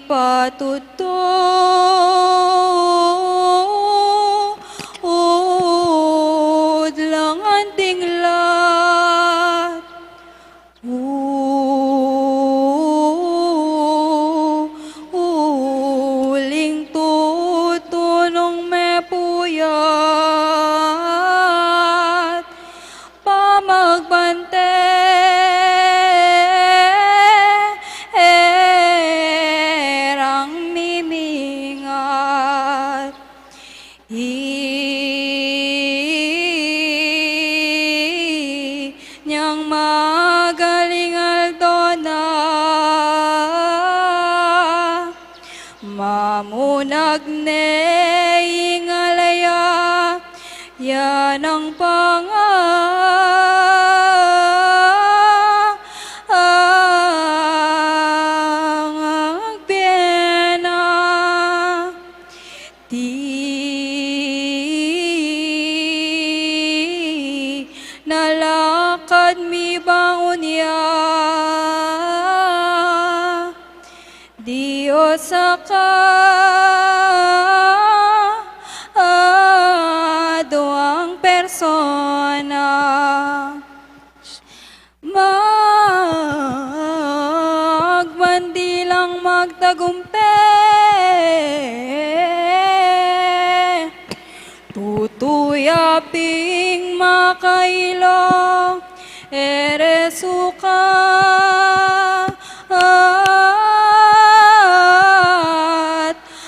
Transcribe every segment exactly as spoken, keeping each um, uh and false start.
Patutud lang ang dinglat. U-, uling tutu nung mepuyat pamagbante, erang mimingat. Inyang magaling aldo na, mamunag ne ing alaya, yan ang panga-, ang agbyena. Tinalakad mi bangun ya, Dios a kaduang persona. Magbandilang magtagumpe, tutu ya pin makailo, eres ukat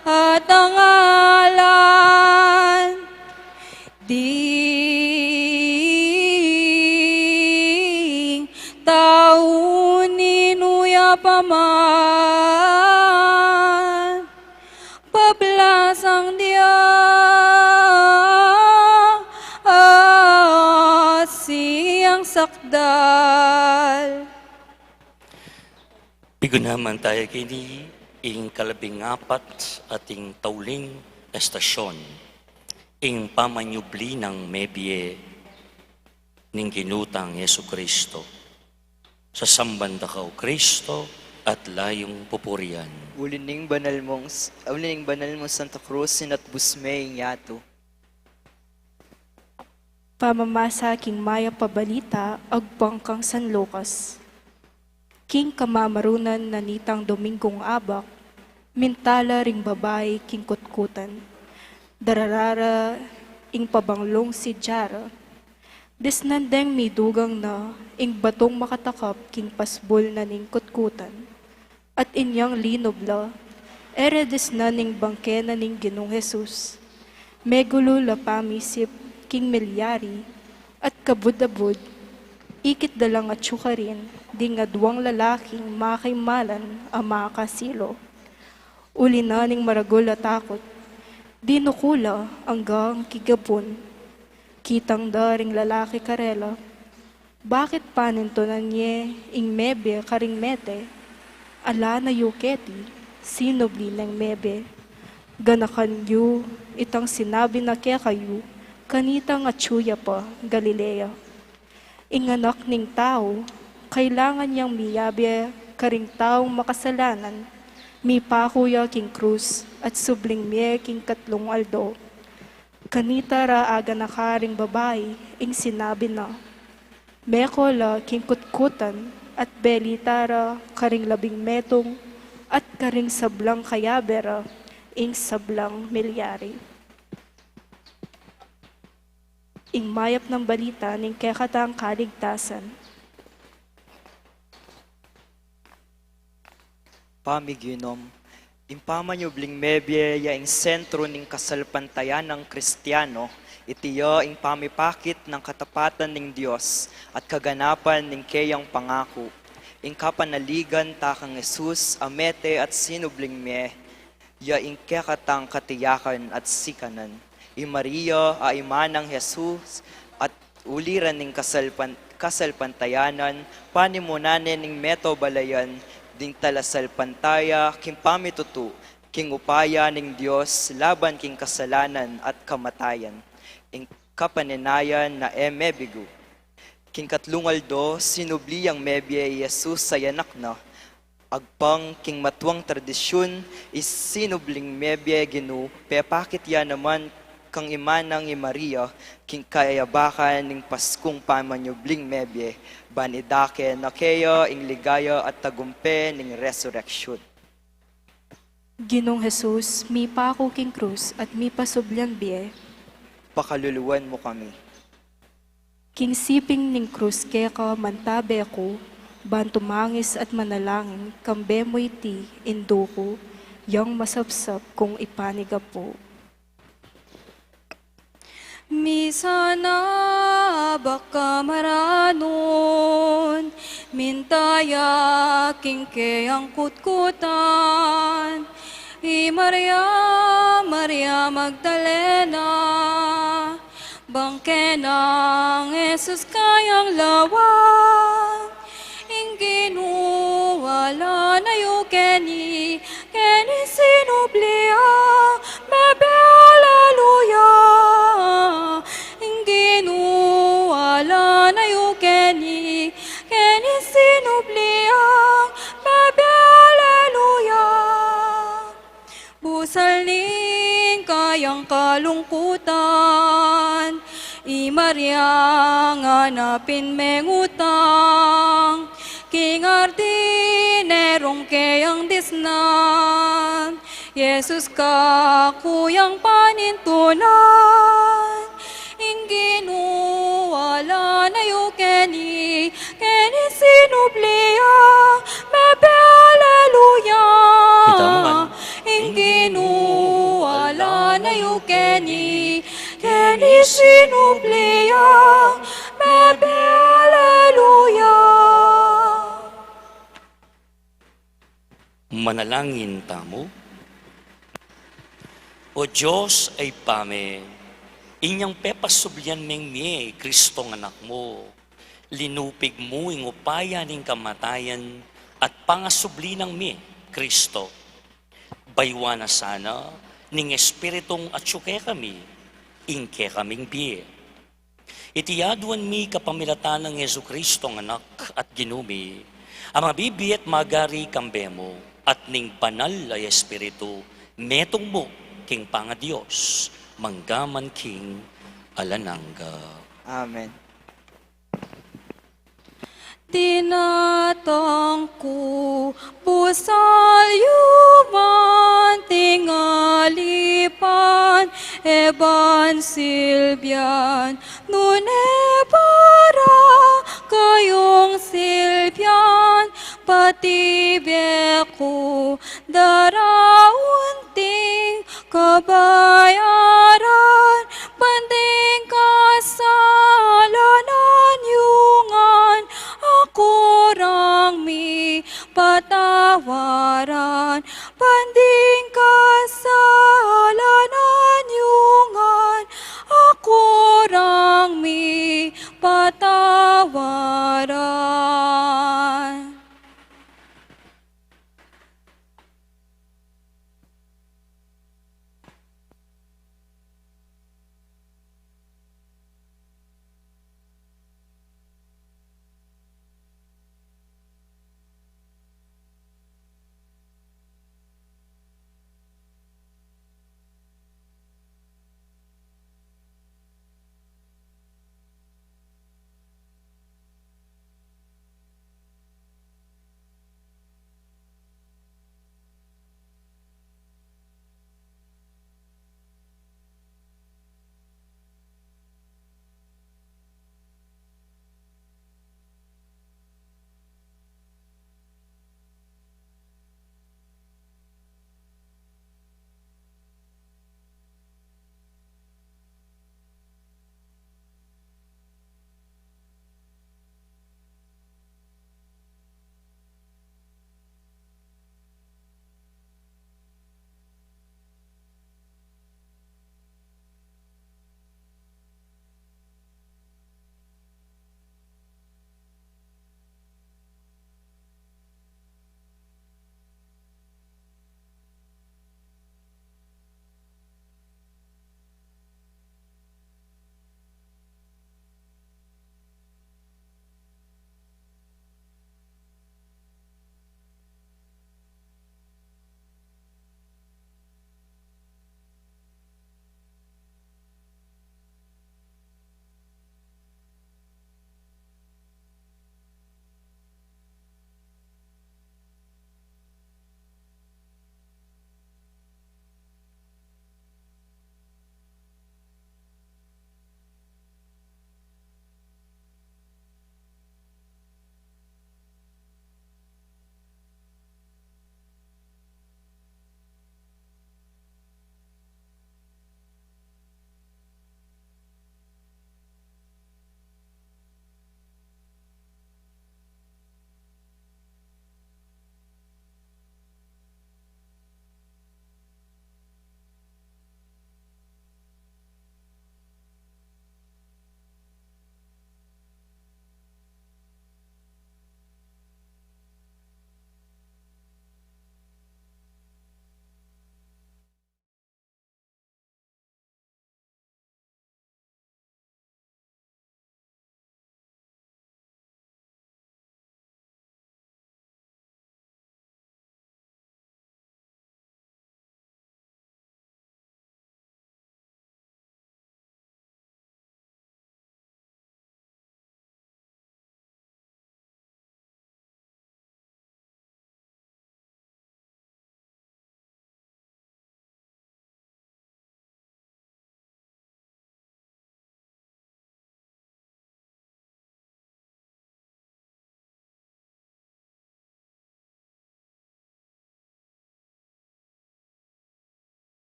at angalan. Ding tau ninu ya pa man, pablasang Dios, siyang sakdal. Pigunaman taya keni ing kalabing apat ating tauling estasyon, ing pamanyubli nang mebie ning Ginu tang Jesu-Cristo. Sasamban da ka, O Cristo, at layung pupurian. Uli ning banal mung, uli ning banal mung Santa Cruz, sinatbus me ing yatu. Pamamasa king Mayap a Balita agpang kang San Lucas. King kamamarunan na nitang Dominggung Abak, minta la ring babai king kutkutan. Darara ra ing pabanglung sidya ra. Disnan deng midugang na ing batung makatakap king pasbul na ning kutkutan. At inyang linub la, e re disnan ing bangke na ning Ginung Jesus. Megulu la pamisip king milyari, at kabud-abud, ikit da lang atyu karin ding aduang lalaking makaimalan a makasilo. Uli na ning maragul a takut, dinuku la anggang king abun. Kitang da ring lalaki karela, bakit panintunan ye ing mebie karing mete? Ala na yu keti sinubli neng mebie. Ganakan yu itang sinabi na kekayu kanitang atyu ya pa Galilea. Ing Anak ning Tau, kailangan yang miyabe karing taung makasalanan, mipaku ya king krus, at subling mie king katlung aldo. Kanita ra aganaka ring babai ing sinabi na. Meko la king kutkutan at belita ra karing labing metung at karing sablang kayabe ra ing sablang milyari. Ing mayap nang balita ning kekatang kaligtasan. Pamiginum, ing pamanyubling mebie ya ing sentru ning kasalpantayanang Kristiano. Iti ya ing pamipakit nang katapatan ning Dios at kaganapan ning keyang pangaku. Ing kapanaligan ta kang Jesus a mete at sinubling mie, ya ing kekatang katiyakan at sikanan. I Maria a ima nang Jesus at uliran ning kasalpan-, kasalpantayanan, panimunan ne ning meto balayan ding talasalpantaya king pamitutu king upaya ning Dios laban king kasalanan at kamatayan, ing kapanenayan na e mebigu. King katlung aldo, sinubli yang mebie i Jesus a anak na, Agpang king matuang tradisyun, i sinubling mebie Ginu, pepakit ya naman kang imanang i Maria, king kayayabakan ning Paskung pamanyubling mebie, ban idake na keya ing ligaya at tagumpe ning resureksyun. Ginung Jesus, mipaku king krus at mipasublian bie. Pakaluluan mu kami. King siping ning krus keka mantabe ku, ban tumangis at manalangin, kambe mu iti, Indu ku, yang masapsap kung ipanigapu. Misan abak ka maranun, minta ya king keyang kutkutan, i Maria, Maria Magdalena, bang kena nang Jesus kayang lawan, ing Ginu ala na yu keni, keni sinubli yang mebie, aleluya. Ing Ginu ala na yu keni, keni sinubli yang mebie, aleluya. Busal ning kayang kalungkutan, i Maria ngana pin mengutang, king ardinerung keyang disnan, Jesus kaku yang panintunan, ing Ginu ala na yu keni, keni sinubli yang mebie, aleluya. Ita mu ngan. Ing Ginu ala na yu keni, keni sinubli yang mebie, aleluya. Manalangin tamu. O Dios a Ibpa mi, inyang pepasublian meng mie i Kristong Anak mu, linupig mu ing upaya ning kamatayan at pangasubli nang mie, Kristo. Bayuan na sana ning Espiritung atyu kekami ing kekaming bie. Iti aduan mi kapamilatan nang Jesucristo, Anak at Ginu mi, a mabibie at magari kambe mu at ning Banal a Espiritu, metung mu king pangaDios, mangga man king alang angga. Amen. Dinatang ku, busal yu man tinalipan, e ban silbian, nune para kayung silbian, pati bie ku daraun ding kabayaran, ban ding kasalanan yu ngan a kurang mi patawaran, ban ding kasalanan yu ngan a kurang mi patawaran.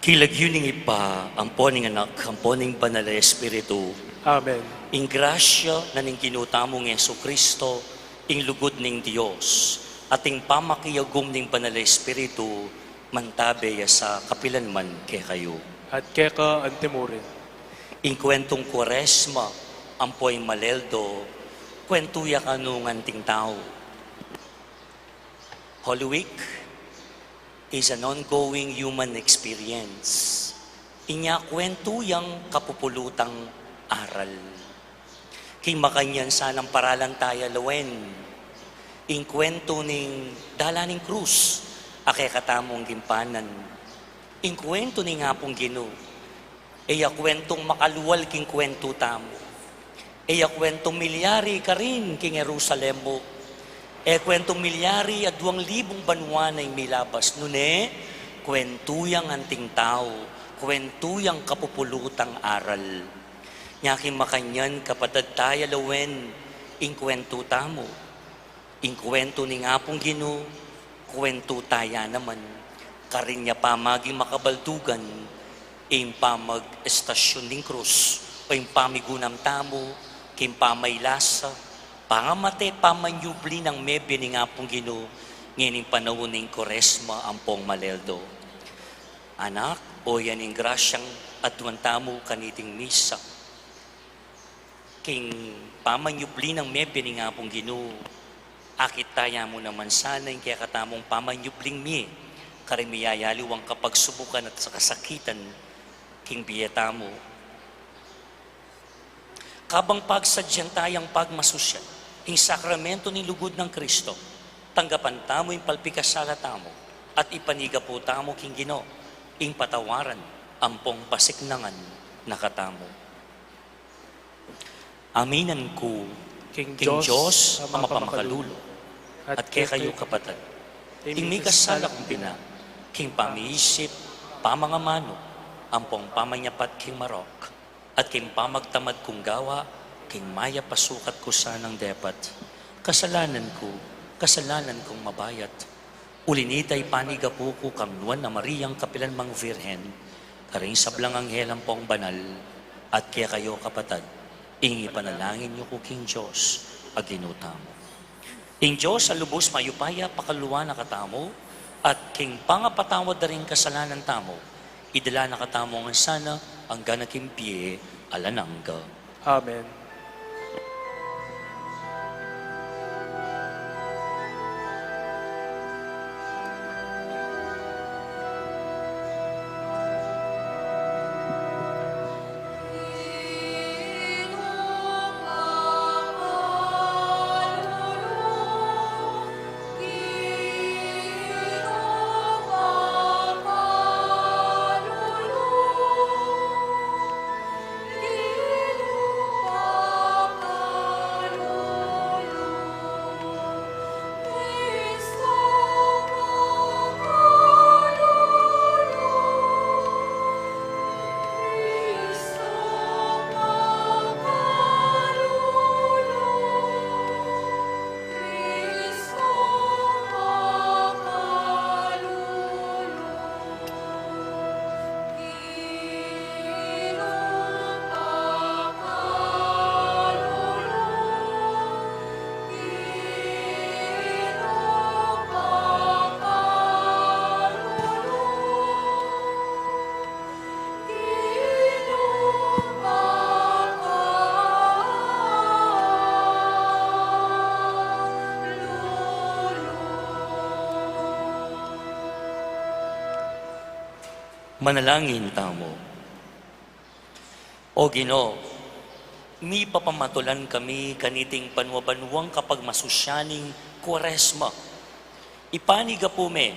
King lagyu ning Ibpa, ampo ning Anak, ampo ning Banal a Espiritu. Amen. Ing grasya na ning Ginu tamung Jesucristo, ing lugud ning Dios, at ing pamakiagum ning Banal a Espiritu, mantabe ya sa kapilan man kekayu. At keka antimurin. Ing kuentong Kuaresma, ampo ing Maleldo, kuentu ya kanung anting tau. Holy Week is an ongoing human experience. Inya kuentu yang kapupulutang aral. King makanyan sanang paralan taya lawen, ing kuentu ning dalan ning krus a kekatamung gimpanan. Ing kuentu ning Apung Ginu, e ya kuentong makalual king kuentu tamu. E ya kuentong milyari karin king Jerusalem mu. E kuentong milyari aduang libung banua na ing milabas, nune kuentu yang anting tau, kuentu yang kapupulutang aral. Nya king makanyan, kapatad taya lawen, ing kuentu tamu. Ing kuentu ning Apung Ginu, kuentu taya naman, karin ya pamaging makabaldugan, ing pamag-estasyun ning krus, o ing pamigunam tamu, king pamailasa, pangamate, pamanyubli nang mebie ning Apung Ginu, ngening panaun ning Kuaresma ampong Maleldo. Anak, o yan ing grasyang aduan tamu kaniting misa. King pamanyubli nang mebie ning Apung Ginu, akit taya mu naman sana ing kekatamung pamanyubling mie, karing miyayaliwang kapagsubukan at kasakitan king bie tamu. Kabang pagsadyan tayang pagmasusyan ing sakramento ning lugud nang Kristo, tanggapan tamu ing palpikasala tamu, at ipanigapu tamu king Ginu ing patawaran ampong pasiknangan na katamu. Aminan ku king Dios a mapamakalulu, at kekayu kapatad, ing mikasala kung pina, king pamiisip, pamangamanu, ampong pamanyapat king marok, at king pamagtamad kung gawa, king mayap a sukat ku sanang depat. Kasalanan ku, kasalanan kung mabayat. Uli nita ipanigapu ku kang Nuan a Mariang kapilan mang Virgen, karing sablang anghel ampong banal, at kekayu kapatad, ing ipanalangin yu ku king Dios a Ginu tamu. Ing Dios a lubus mayupaya pakaluluan na katamu, at king pangapatawad da ring kasalanan tamu, idala na katamu ngan sana anggang king bie alang angga. Amen. Manalangin tamu. O Ginu, mipapamatulan kami kaniting banua-banuang kapagmasusyan ning Kuaresma. Ipanigapu me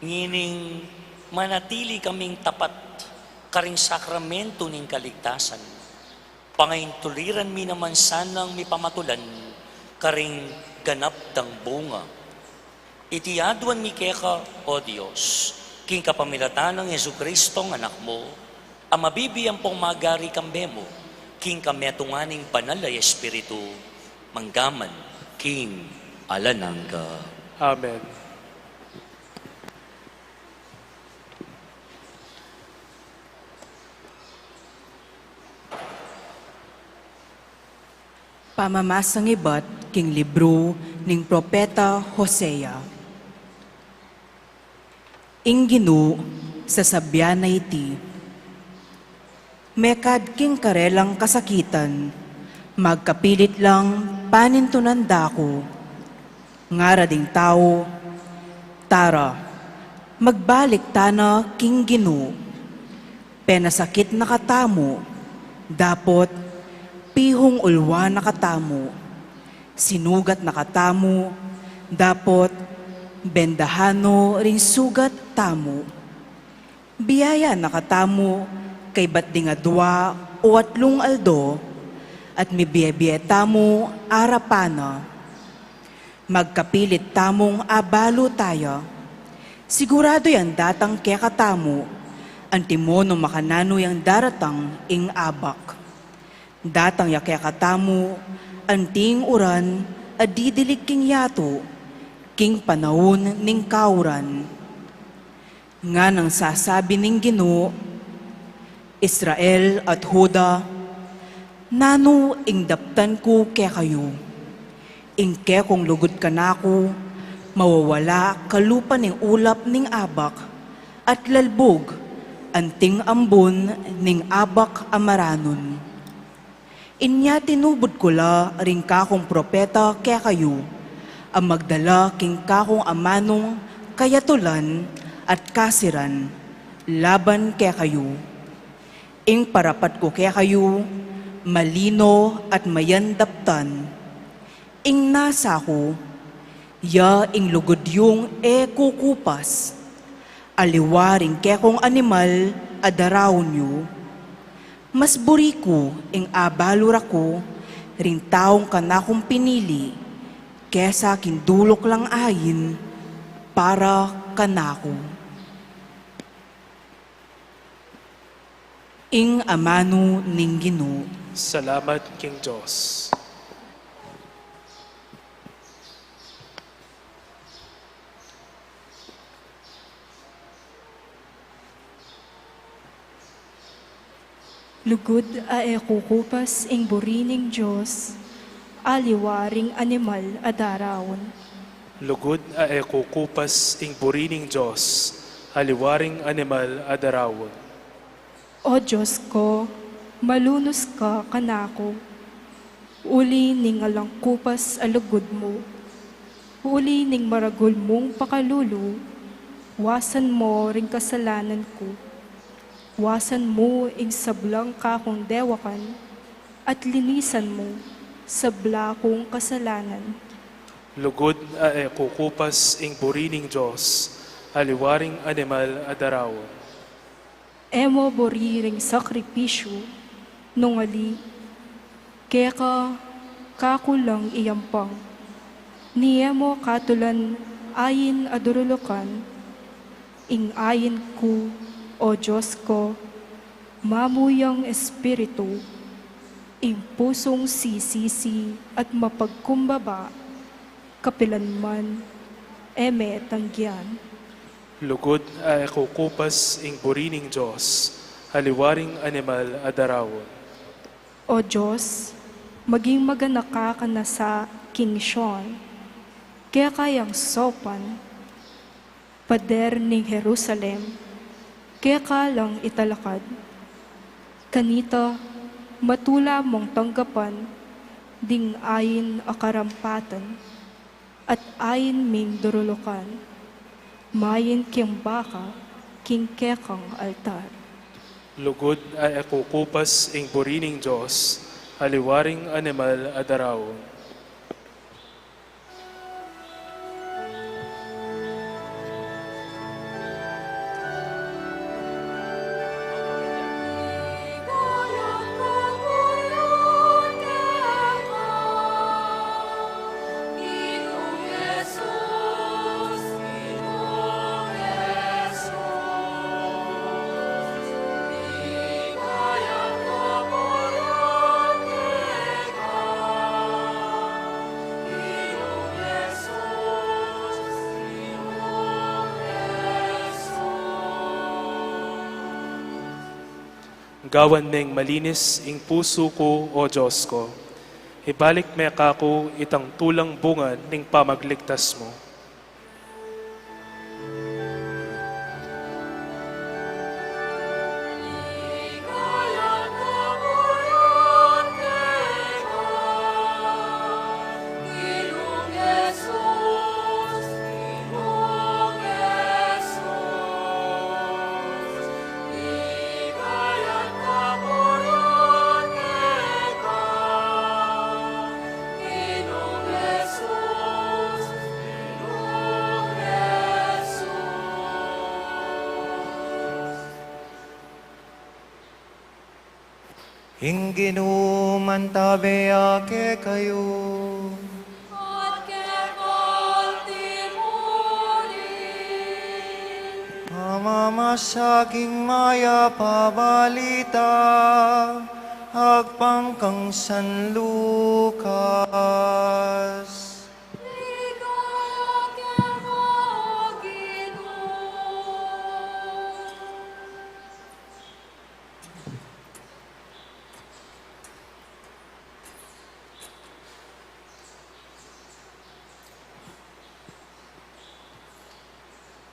ngening manatili kaming tapat karing sakramento ning kaligtasan. Pangaintuliran mi naman sanang mipamatulan karing ganap dang bunga. Iti aduan mi keka, O Dios, king kapamilatan nang Jesucristong Anak mu, a mabibie ampong magari kambe mu, king kametungan ning Banal a Espiritu, mangga man king alang angga. Amen. Pamamasang ibat king libru ning propeta Hosea. Ing Ginu, sasabian na iti, mekad king karelang kasakitan, magkapilit lang panintunan da ku. Ngara ding tau, tara, magbalik tana king Ginu. Penasakit na katamu, dapot pihung ulwan na katamu. Sinugat na katamu, dapot bendahan no ring sugat tamu. Biyaya na katamu kaybat ding adua o atlung aldo, at mibie-bie tamu arapan na. Magkapilit tamung abalu taya. Siguradu yang datang kekatamu, antimo no makananu yang daratang ing abak. Datang ya kekatamu, anting uran a didilig king yatu, king panaun ning kauran. Nganang sasabi ning Ginu, Israel at Juda, nanu ing daptan ku kekayu? Ing kekong lugud kanaku, mawawala kalupa ning ulap ning abak, at lalbug anting ambun ning abak a maranun. Inya tinubud ku la ring kakung propeta kekayu, a magdala king kakung amanung kayatulan at kasiran laban kekayu. Ing parapat ku kekayu, malino at mayandaptan. Ing nasa ku, ya ing lugud yung e kukupas, aliwa ring kekong animal a daraun yu. Mas buri ku ing abalu ra ku ring taung kanakung pinili, kesa king duluk lang ain para kanaku. Ing amanu ning Ginu. Salamat king Dios. Lugud a e kukupas ing buri ning Dios, aliwa ring animal a daraun. Lugud a e kukupas ing buri ning Dios, aliwa ring animal a daraun. O Dios ko, malunus ka kanaku, uli ning alang kupas a lugud mu, uli ning maragul mung pakalulu, wasan mo ring kasalanan ku. Wasan mu ing sablang kakung dewakan, at linisan mu sabla kung kasalanan. Lugud a e kukupas ing buri ning Dios, aliwa ring animal a daraun. E mo buri ring sakripisyu, nung ali, keka kaku lang iyampang. Ni e mo katulan ain a durulukan, ing ain ku, O Dios ko, mamuyang espiritu, ing pusung sisisi at mapagkumbaba, kapilan man e me tanggian. Lugud a e kukupas ing buri ning Dios, aliwa ring animal a daraun. O Dios, maging maganaka ka na sa king Sion, keka yang saupan, pader ning Jerusalem, keka lang italakad. Kanita, matula mong tanggapan ding ain a karampatan, at ain ming durulukan, main keng baka king kekang altar. Lugud a e kukupas ing buri ning Dios, aliwa ring animal a daraun. Gawan meng malinis ing pusu ku, O Dios ko, Ibalik me kaku itang tulang bunga ning pamagligtas mu. Ing Ginu mantabe ya kekayu. At keka mu rin. Pamamasaking mayap a balita agpang kang San Lucas. Ligaya keka, O Ginu.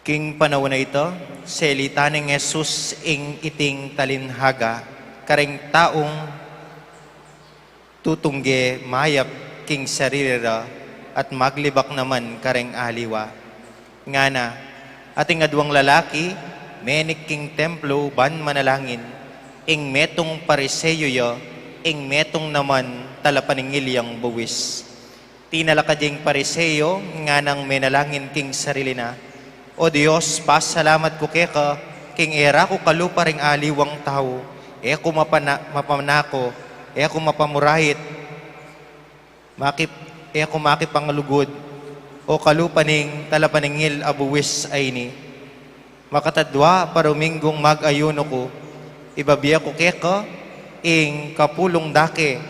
King panaun a ita, selita neng Jesus ing iting talinhaga kareng taung tutungge mayap king sarili ra at maglibak naman kareng aliwa. Ngana, ating aduang lalaki menik king templo ban manalangin, ing metung Pariseo ya, ing metung naman talapaningil yang buwis. Tinalakad ya ing Pariseo, nganang menalangin king sarili na, "O Dios, pasalamat ku keka, king e ra ku kalupa ring aliwang tau, e ku mapana-, mapanako, e ku mapamurait, makip-, e ku makipanglugud, o kalupa ning talapaningil a buwis a ini. Makatadua pa Dominggung mag-ayuno ku, ibibie ku keka ing kapulung dake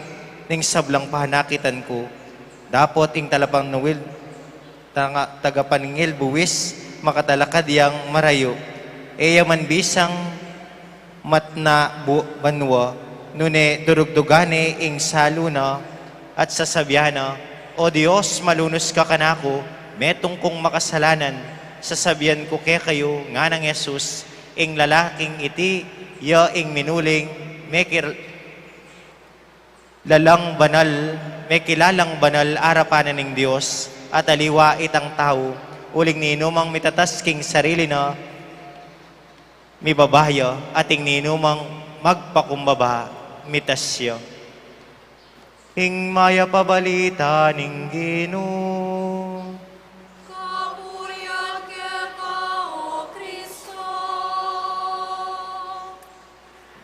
ning sablang panakitan ku. Dapot ing talapaningil, tanga-, tagapaningil buwis, makatalakad yang marayu. E ya man bisang matna bu-, banua, nune durugdugan ne ing salu na at sasabian na, 'O Dios, malunus ka kanaku, metung kung makasalanan.' Sasabian ku kekayu," nganang Jesus, "ing lalaking iti ya ing minuling mekir-, lalang banal, mekilalang banal arapan na ning Dios at aliwa itang tau, uling ninumang mitatas king sarili na, mibaba ya, at ing ninumang magpakumbaba, mitas ya." Ing mayap a balita ning Ginu. Kapurian keka, O Kristo.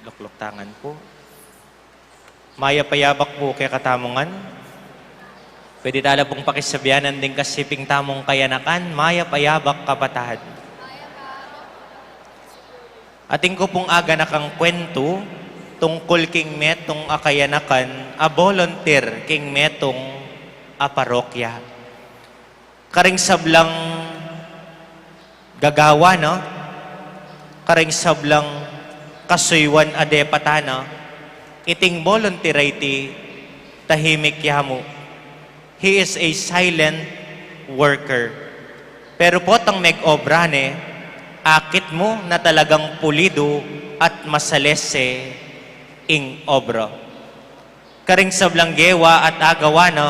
Lukluk tangan pu. Mayap a yabak pu kekatamu ngan. Pwede tala pung pakisabianan ding kasiping tamung kayanakan, mayap a yabak kapatad. Atin ku pung aganakang kwentu tungkul king metung a kayanakan a volunteer king metung a parokya. Karing sablang gagawan na, karing sablang kasuyuan a depatan na, iting volunteer a iti tahimik ya mu. He is a silent worker. Pero potang meg-obra ne, akit mu na talagang pulido at masalese ing obra. Karing sablang gewa at agawa na,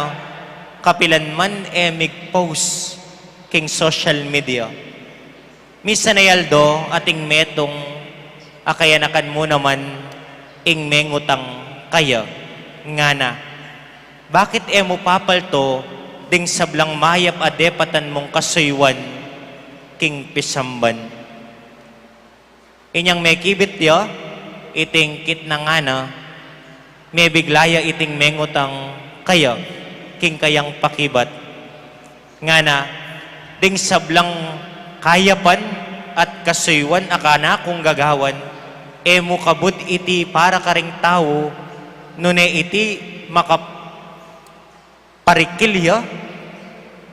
kapilan man e mig-post king social media. Misan a aldo ating metung a kayanakan mu naman ing mengutang kaya, ngana, "Bakit e mu papalto ding sablang mayap a depatan mung kasuyuan king pisamban?" Inyang mekibit ya iting kitnangan na, mebigla ya iting mengutang kaya king kayang pakibat. Ngana, "Ding sablang kayapan at kasuyuan a kanakung gagawan, e mu kabud iti para karing tau, nune iti makap-, parikil ya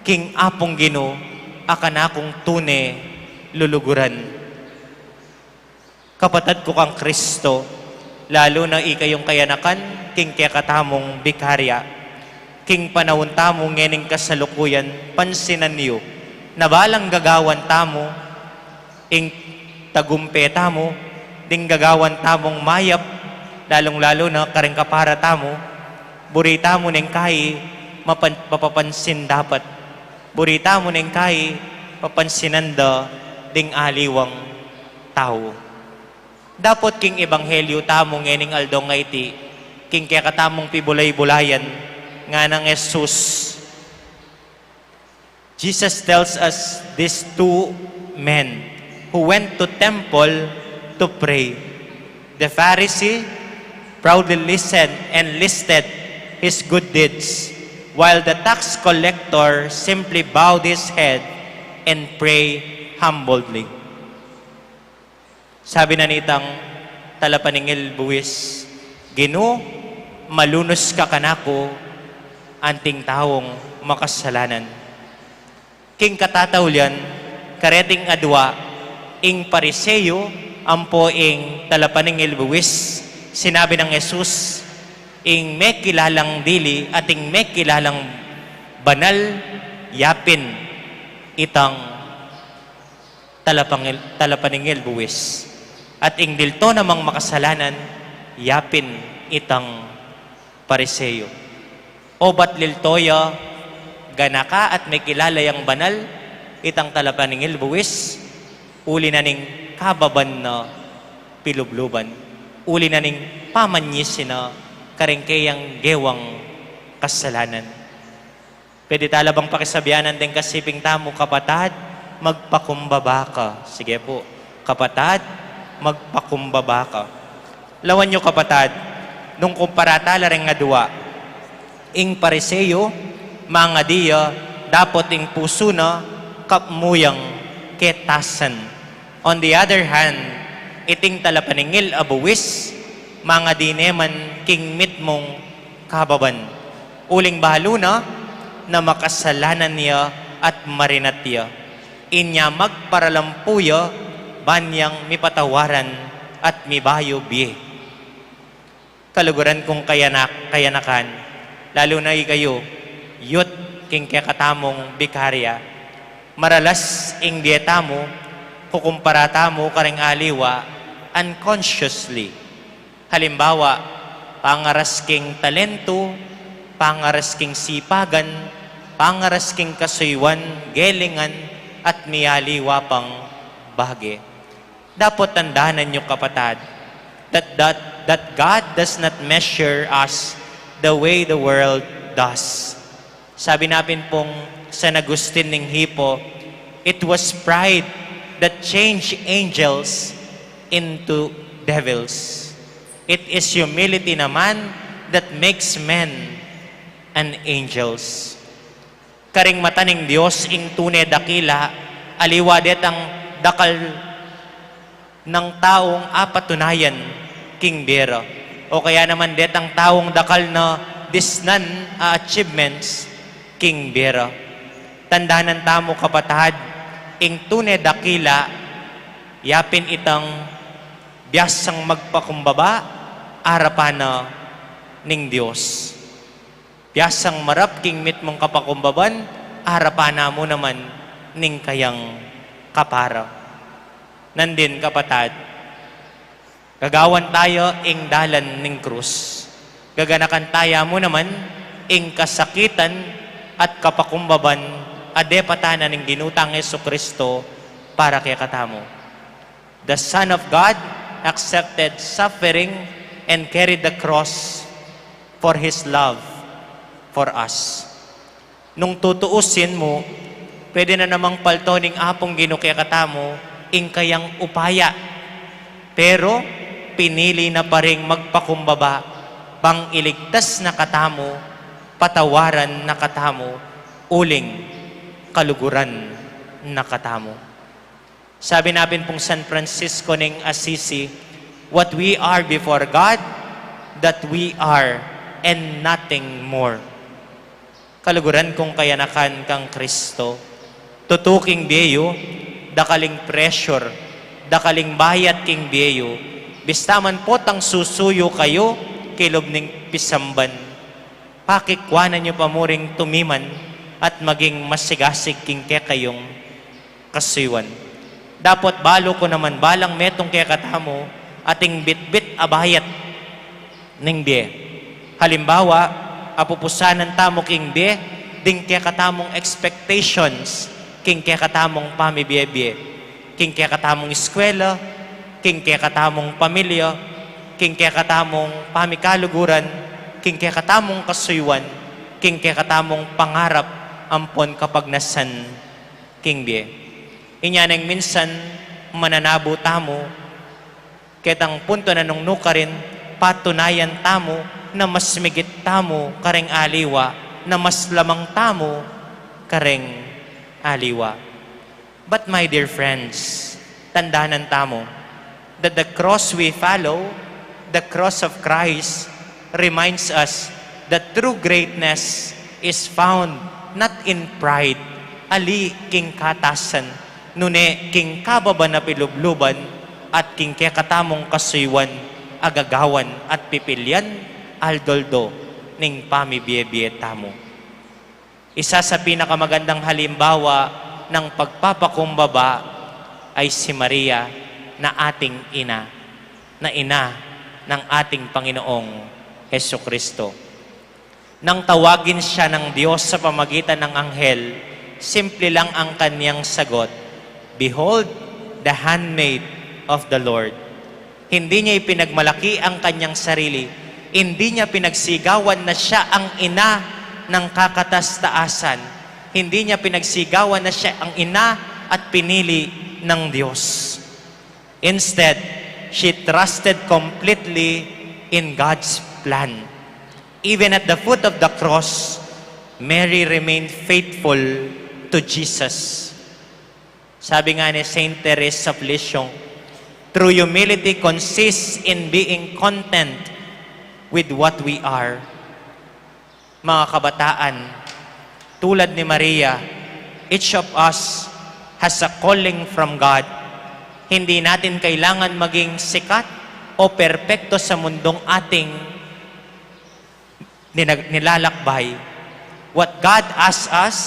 king Apung Ginu a kanakung tune luluguran." Kapatad ku kang Kristo, lalu na ikayung kayanakan king kekatamung bikarya. King panaun tamu ngening kasalukuyan, pansinan yu na balang gagawan tamu, ing tagumpe tamu, ding gagawan tamung mayap, lalung-lalu na karing kapara tamu, buri tamu neng kai mapan-, mapapansin dapat. Buri tamu neng kai papansinan da ding aliwang tau. Dapot king ebanghelyu tamu ngening aldo ngeni, king kekatamung pibulay-bulayan, nganang Jesus. Jesus tells us these two men who went to temple to pray. The Pharisee proudly listened and listed his good deeds, while the tax collector simply bowed his head and prayed humbly. Sabi na nitang talapaningil buwis, "Ginu, malunus ka kanaku, anting taung makasalanan." King katataulian, kareting adua, ing Pariseo ampo ing talapaningil buwis, sinabi nang Jesus, ing mekilalang dili at ing mekilalang banal, yapin itang talapangil-, talapaningil buwis. At ing dilto namang makasalanan, yapin itang Pariseo. O bat dilto ya, ganaka at mekilala yang banal, itang talapaningil buwis, uli na ning kababan na pilubluban, uli na ning pamanyisi na karing keyang gewang kasalanan. Pwede tala bang pakisabianan deng kasiping tamu, "Kapatad, magpakumbaba ka." Sige pu, "Kapatad, magpakumbaba ka." Lawan yu, kapatad, nung kumpara tala reng adua, ing Pariseo, mangadi ya, dapot ing pusu na, kapmu yang ketasan. On the other hand, iting talapaningil a buwis, mangadi ne man king mitmung kababan. Uling balu na, na makasalanan ya at marinat ya. Inya magparalampu ya, ban yang mipatawaran at mibayu bie. Kaluguran kung kayanak-, kayanakan, lalu na ikayu, youth, king kekatamung bikarya. Maralas ing bie tamu, kukumpara tamu karing aliwa, unconsciously. Halimbawa, pangaras king talentu, pangaras king sipagan, pangaras king kasuyuan, gelingan, at mialiwa pang bage. Dapot tandanan yu, kapatad, that, that, that God does not measure us the way the world does. Sabi na pin pung San Agustin ning Hippo, "It was pride that changed angels into devils. It is humility naman that makes men and angels." Karing mata ning Dios, ing tune dakila, aliwa detang dakal nang taung apatunayan king bie ra, o kaya naman detang taung dakal na disnan a achievements king bie ra. Tandanan tamu, kapatad, ing tune dakila, yapin itang biasang magpakumbaba arapan na ning Dios. Biasang marap king mitmung kapakumbaban, arapan na mu naman ning kayang kapara. Nandin, kapatad, gagawan taya ing dalan ning krus. Gaganakan taya mu naman ing kasakitan at kapakumbaban a depatan na ning Ginu tang Jesucristo para kekatamu. The Son of God accepted suffering and carried the cross for His love for us. Nung tutuusin mu, pwede na namang palto ning Apung Ginu kekatamu ing kayang upaya. Pero, pinili na pa ring magpakumbaba, bang iligtas na katamu, patawaran na katamu, uling kaluguran na katamu. Sabi na pin pung San Francisco ning Assisi, "What we are before God, that we are, and nothing more." Kaluguran kung kayanakan kang Kristo. Tutu king bie yu, dakaling pressure, dakaling bayat king bie yu, bista man potang susuyu kayu kilub ning pisamban. Pakikwanan yu pa mu ring tumiman at maging masigasig king kekayung kasuyuan. Dapot balu ku naman balang metung kekatamu ating bitbit a bayat ning bie. Halimbawa, apupusanan tamu king bie ding kekatamung expectations king kekatamung pamibie-bie, king kekatamung eskwela, king kekatamung pamilya, king kekatamung pamikaluguran, king kekatamung kasuyuan, king kekatamung pangarap ampon kapagnasan king bie. Inya neng minsan mananabu tamu, ketang punto na nung nukarin, patunayan tamu na mas migit tamu kareng aliwa, na mas lamang tamu kareng aliwa. But my dear friends, tandanan tamu that the cross we follow, the cross of Christ, reminds us that true greatness is found not in pride, ali king katasan, nune king kababa na pilubluban at king kekatamung kasuyuan, agagawan at pipilian aldo-aldo ning pamibie-bie tamu. Isa sa pinakamagandang halimbawa ng pagpapakumbaba ay si Maria na ating ina, na ina ng ating Panginoong Hesukristo. Nang tawagin siya ng Diyos sa pamagitan ng anghel, simple lang ang kanyang sagot, "Behold, the handmaid of the Lord." Hindi niya ipinagmalaki ang kanyang sarili. Hindi niya pinagsigawan na siya ang ina ng kakatastaasan. Hindi niya pinagsigawan na siya ang ina at pinili ng Diyos. Instead, she trusted completely in God's plan. Even at the foot of the cross, Mary remained faithful to Jesus. Sabi nga ni Saint Therese of Lisieux, "True humility consists in being content with what we are." Mga kabataan, tulad ni Maria, each of us has a calling from God. Hindi natin kailangan maging sikat o perpekto sa mundong ating ninag-, nilalakbay. What God asks us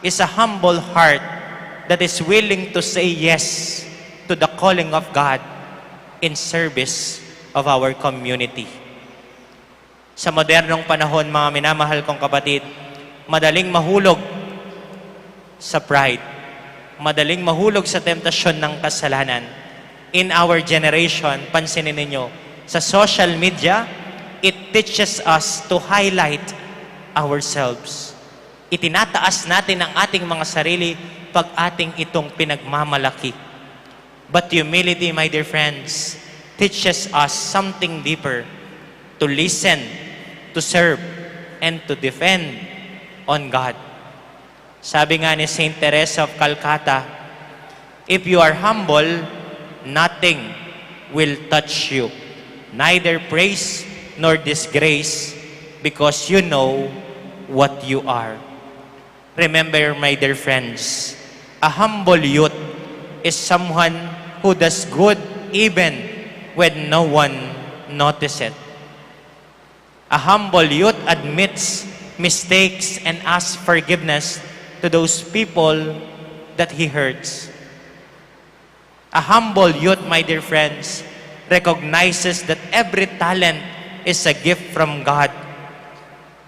is a humble heart that is willing to say yes to the calling of God in service of our community. Sa modernong panahon, mga minamahal kong kapatid, madaling mahulog sa pride, madaling mahulog sa temptasyon ng kasalanan. In our generation, pansinin ninyo, sa social media, it teaches us to highlight ourselves. Itinataas natin ang ating mga sarili pag ating itong pinagmamalaki. But humility, my dear friends, teaches us something deeper, to listen, to serve, and to depend on God. Sabi nga ni Saint Teresa of Calcutta, "If you are humble, nothing will touch you, neither praise nor disgrace, because you know what you are." Remember, my dear friends, a humble youth is someone who does good even when no one notices it. A humble youth admits mistakes and asks forgiveness to those people that he hurts. A humble youth, my dear friends, recognizes that every talent is a gift from God.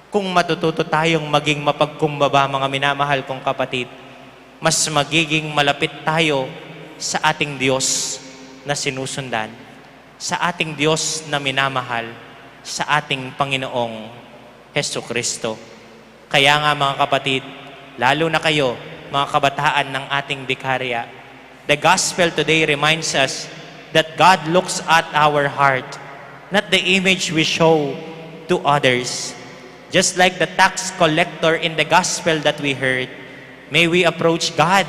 Kung matututo tayong maging mapagkumbaba, mga minamahal kong kapatid, mas magiging malapit tayo sa ating Diyos na sinusundan, sa ating Diyos na minamahal, sa ating Panginoong Hesukristo. Kaya nga, mga kapatid, lalo na kayo, mga kabataan ng ating bikarya, the gospel today reminds us that God looks at our heart, not the image we show to others. Just like the tax collector in the gospel that we heard, may we approach God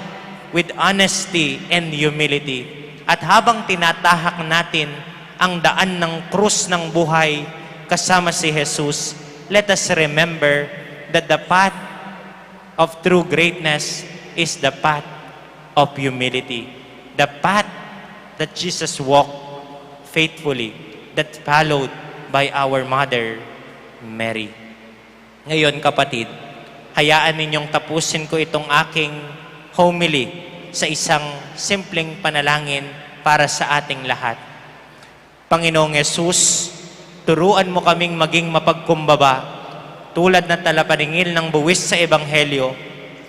with honesty and humility. At habang tinatahak natin ang daan ng krus ng buhay kasama si Jesus, let us remember that the path of true greatness is the path of humility, the path that Jesus walked faithfully, that followed by our Mother Mary. Ngayon, kapatid, hayaan ninyong tapusin ko itong aking homily sa isang simpleng panalangin para sa ating lahat. Panginoong Yesus, turuan mo kaming maging mapagkumbaba, tulad ng talapaningil ng buwis sa Ebanghelyo.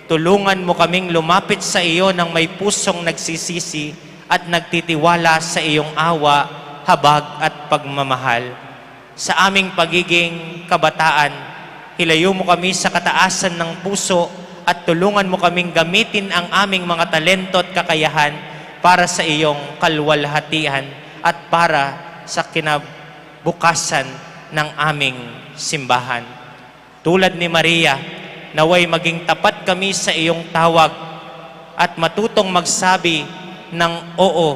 Tulungan mo kaming lumapit sa iyo ng may pusong nagsisisi at nagtitiwala sa iyong awa, habag at pagmamahal. Sa aming pagiging kabataan, hilayo mo kami sa kataasan ng puso at tulungan mo kaming gamitin ang aming mga talento at kakayahan para sa iyong kalwalhatian at para sa kinabukasan ng aming simbahan. Tulad ni Maria, naway maging tapat kami sa iyong tawag at matutong magsabi ng oo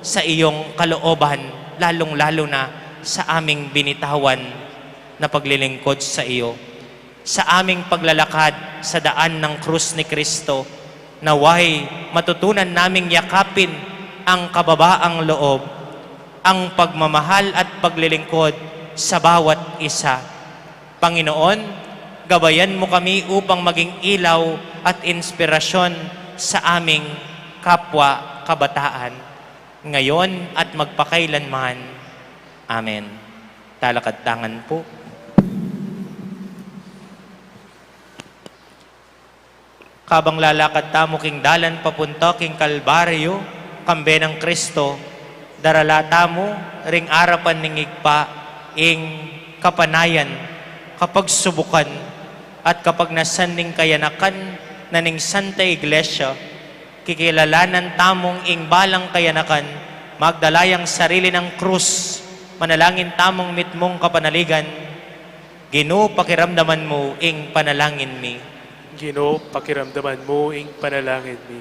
sa iyong kalooban, lalong-lalo na sa aming binitawan na paglilingkod sa iyo. Sa aming paglalakad sa daan ng krus ni Kristo, naway matutunan naming yakapin ang kababaang loob, ang pagmamahal at paglilingkod sa bawat isa. Panginoon, gabayan mo kami upang maging ilaw at inspirasyon sa aming kapwa kabataan, ngayon at magpakailanman. Amen. Talakad tangan po. Kabang lalakad tamu king dalan papunta king Kalbaryo, kambe nang Kristo, darala tamu ring arapan ning Ibpa ing kapanayan, kapagsubukan, at kapagnasan ning kayanakan na ning Santa Iglesia. Kikilalanan tamung ing balang kayanakan, magdala yang sarili nang krus, manalangin tamung mitmung kapanaligan. Ginu, pakiramdaman mu ing panalangin mi. Ginu, pakiramdaman mu ing panalangin mi.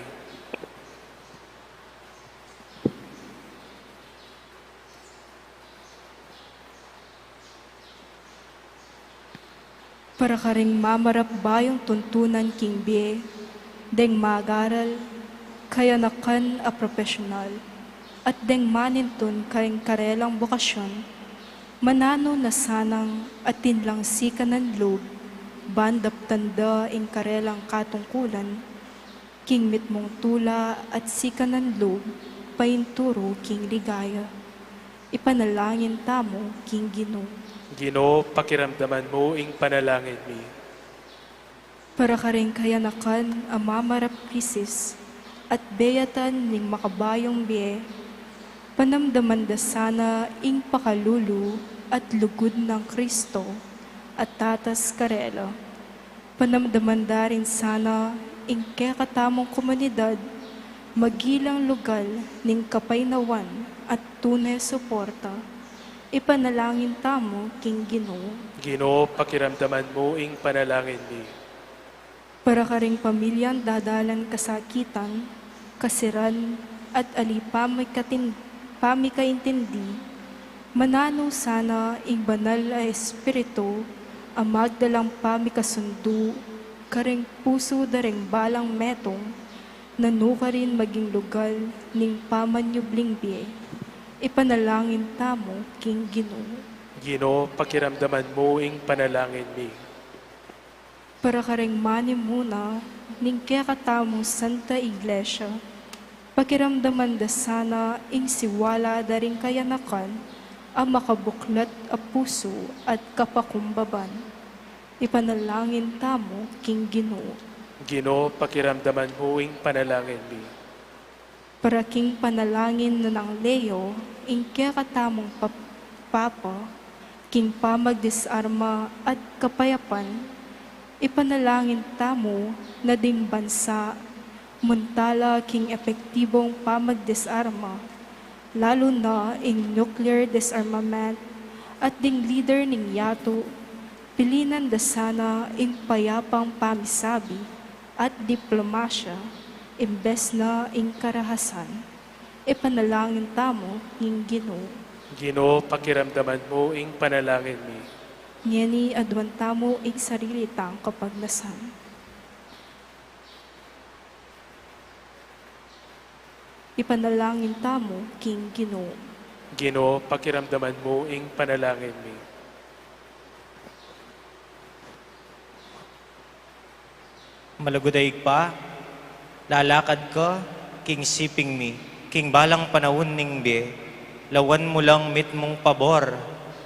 Para karing mamarap bayung tuntunan king bie, deng mag-aral, kayanakan a profesional, at deng manintun karing karelang bokasyon, mananu na sanang atin lang sikanan lub, ban daptan da ing karelang katungkulan, king mitmung tula at sikanan lub, painturu king ligaya. Ipanalangin tamu king Ginu. Ginu, pakiramdaman mu ing panalangin mi. Para karing kayanakan a mamarap krisis at beyatan ning makabayung bie, panamdaman da sana ing pakalulu at lugud nang Kristo a tatas karela. Panamdaman da rin sana ing kekatamung komunidad, magilang lugal ning kapaynawan at tune suporta. Ipanalangin tamu king Ginu. Ginu, pakiramdaman mu ing panalangin mi. Para karing pamilyang dadalan kasakitan, kasiran, at ali pamikatin-, pamikaintindi, mananu sana ing Banal a Espiritu a magdalang pamikasundu karing pusu da ring balang metung, nanu karin maging lugal ning pamanyubling bie. Ipanalangin tamu king Ginu. Ginu, pakiramdaman mu ing panalangin mi. Para karing manimuna ning kekatamung Santa Iglesia, pakiramdaman da sana ing siwala da ring kayanakan a makabuklat a pusu at kapakumbaban. Ipanalangin tamu king Ginu. Ginu, pakiramdaman mu ing panalangin mi. Para king panalangin na nang Leo, ing kekatamung pap-, Papa, king pamagdisarma at kapayapan, ipanalangin tamu na ding bansa muntala king epektibong pamagdisarma, lalu na ing nuclear disarmament at ding lider ning yatu, pilinan da sana ing payapang pamisabi at diplomasya, imbes na ing karahasan. Ipanalangin tamu king Ginu. Ginu, pakiramdaman mu ing panalangin mi. Ngeni aduan tamu ing sarili tang kapagnasan. Ipanalangin tamu king Ginu. Ginu, pakiramdaman mu ing panalangin mi. Malugud a Ibpa, lalakad ka king siping mi, king balang panaun ning bie, lawan mu lang mitmung pabor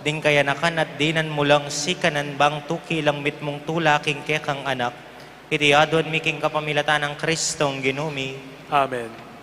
ding kayanakan at dinan mu lang sikanan bang tuki lang mitmung tula king kekang anak. Iti aduan mi king kapamilatan nang Kristong Ginu mi. Amen.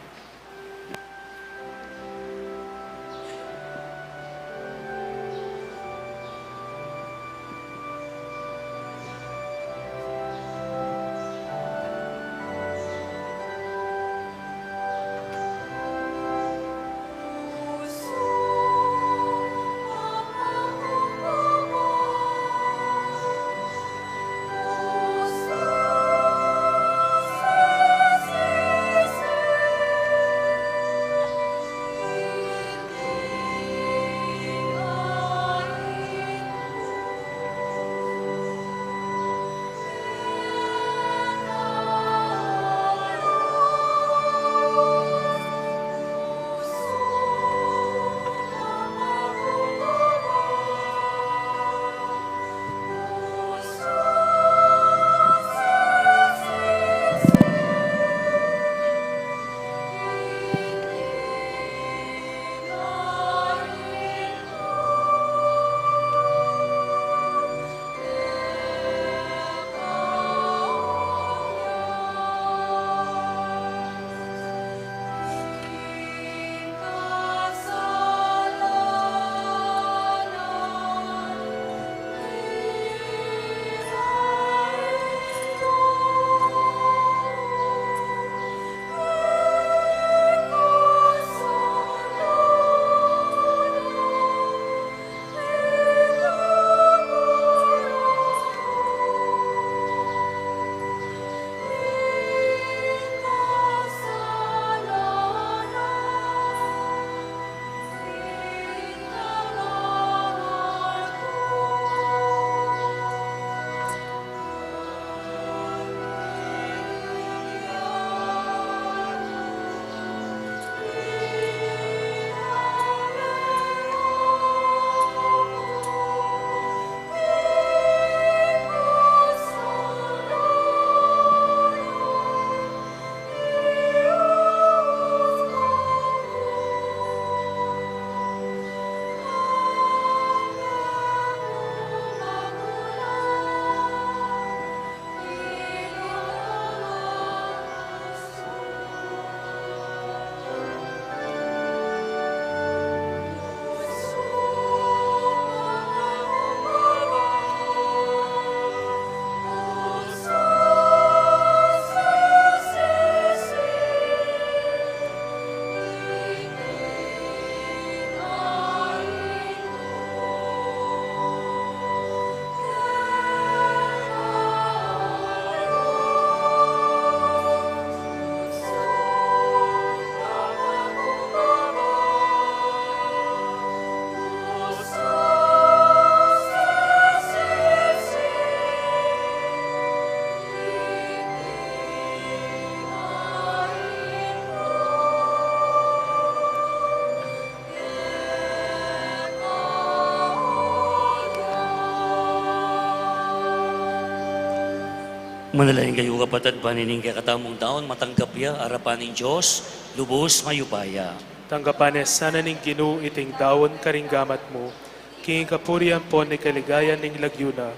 Manalangin kayu, kapatad, ban ining kekatamung daun matanggap ya arapan ning Dios lubus mayupaya. Ya. Tanggapan ne sana ning Ginu iting daun karing gamat mu, king kapurian ampon king kaligayan ning lagyu na,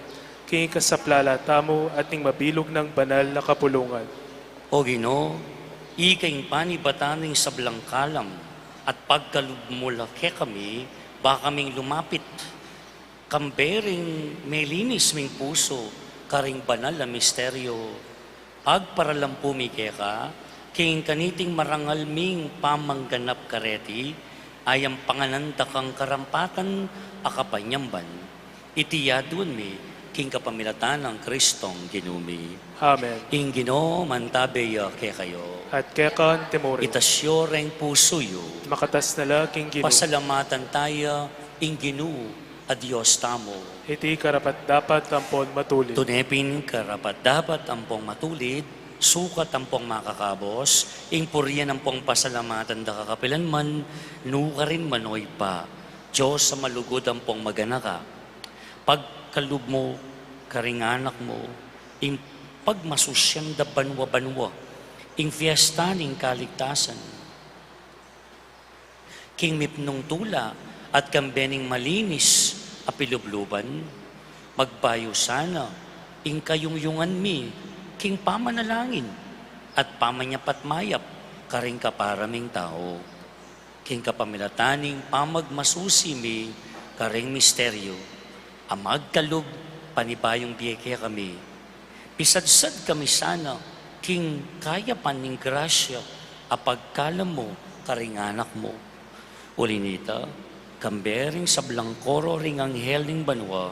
king kasaplalan tamu at ning mabilug nang banal a kapulungan. O Ginu, ika ing panibatan ning sablang kalam, at pagkalub mu la kekami, ba kaming lumapit kambe ring melinis ming pusu karing banal a misteryo. Pagparalampu mi keka, king kaniting marangal ming pamangganap kareti, ayang panganan da kang karampatan a kapanyamban. Iti aduan mi king kapamilatan nang Kristong Ginu mi. Amen. Ing Ginu mantabe ya kekayu. At keka naman. Itas yu reng pusu yu. Makatas na la king Ginu. Pasalamatan taya ing Ginu a Dios tamu. Iti karapat-dapat ampon matulid. Tune pin karapat-dapat ampong matulid, sukat ampong makakabus, ing purian ampong pasalamatan da ka kapilanman, nukarin man, o Ibpa, Dios a malugud ampong maganaka. Pagkalub mu karing anak mu, ing pagmasusyan da banwa-banwa ing fiesta ning kaligtasan. King mipnung tula at kambe ning malinis a pilubluban, magbayu sana ing kayungyungan mi king pamanalangin at pamanyapat mayap karing kapara ming tau. King kapamilatan ning pamagmasusi mi karing misteryo, a magkalub panibayung bie kekami. Isadsad kami sana king kayapan ning grasya a pagkalam mu karing anak mu. Uli nita, kambe ring sablang koro ring anghel ning banua,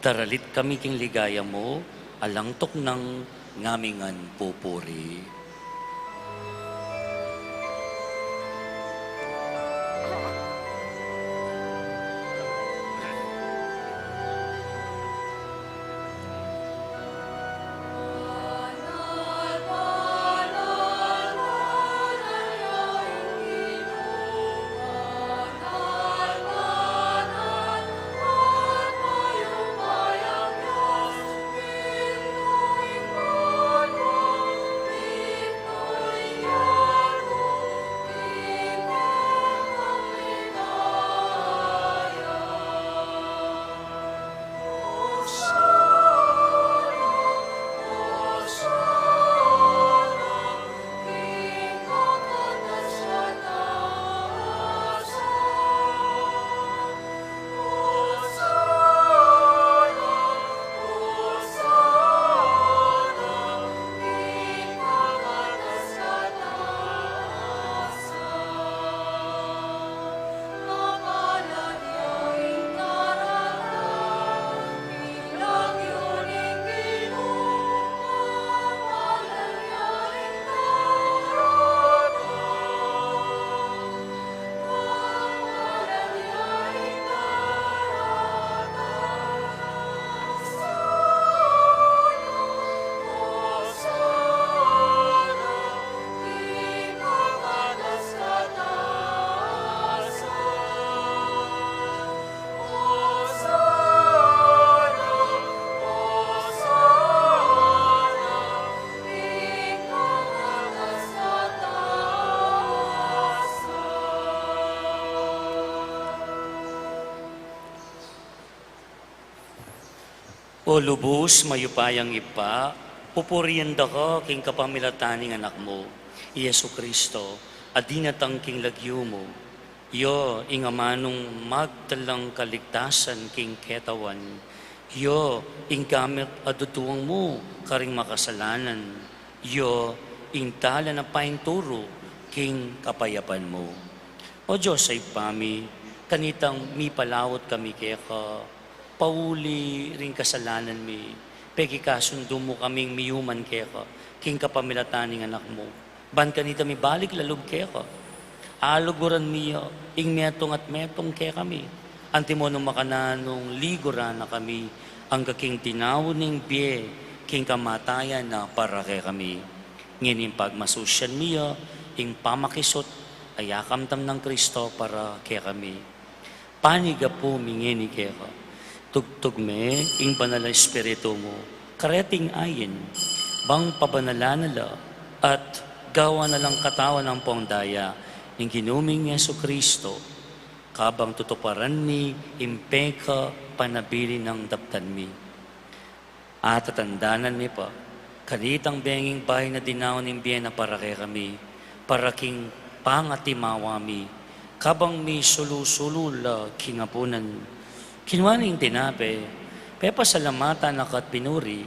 daralit kami king ligaya mu, alang tuknang ngamingan pupuri. O lubus mayupayang Ibpa, pupurian da ka king kapamilatan ning Anak mu, i Jesu Cristo, a dinatang king lagyu mu. Iya ing amanung magdalang kaligtasan king ketawan. Iya ing gamit a duduang mu karing makasalanan. Iya ing dalan a painturu king kapayapan mu. O Dios a Ibpa mi, kanitang mipalaut kami keka, pauli ring kasalanan mi, pekikasundu mu kaming miyuman keka, king kapamilatan ning Anak mu. Ban kanita mibalik lalub keka. Aluguran mi ya ing metung at metung kekami. Antimo nung makananung liguran na kami, angga king dinaun ning bie, king kamatayan na para kekami. Ngening pagmasusyan mi ya ing pamakisut a yakamdam nang Cristo para kekami. Panigapu mi ngeni keka. Tugtug me ing Banal a Espiritu mu kareting ain, bang pabanalan na la at gawan na lang katawan ampong daya ning Ginu ming Jesu Cristo, kabang tutuparan mi ing pekapanabilin nang daptan mi. Atatandanan mi pa, kanitang benging bayu na dinaun ning bie na para kekami, para king pangatimawa mi, kabang misulu-sulu la king apunan. Kinua ne ing tinape, pepasalamatan na ka at pinuri,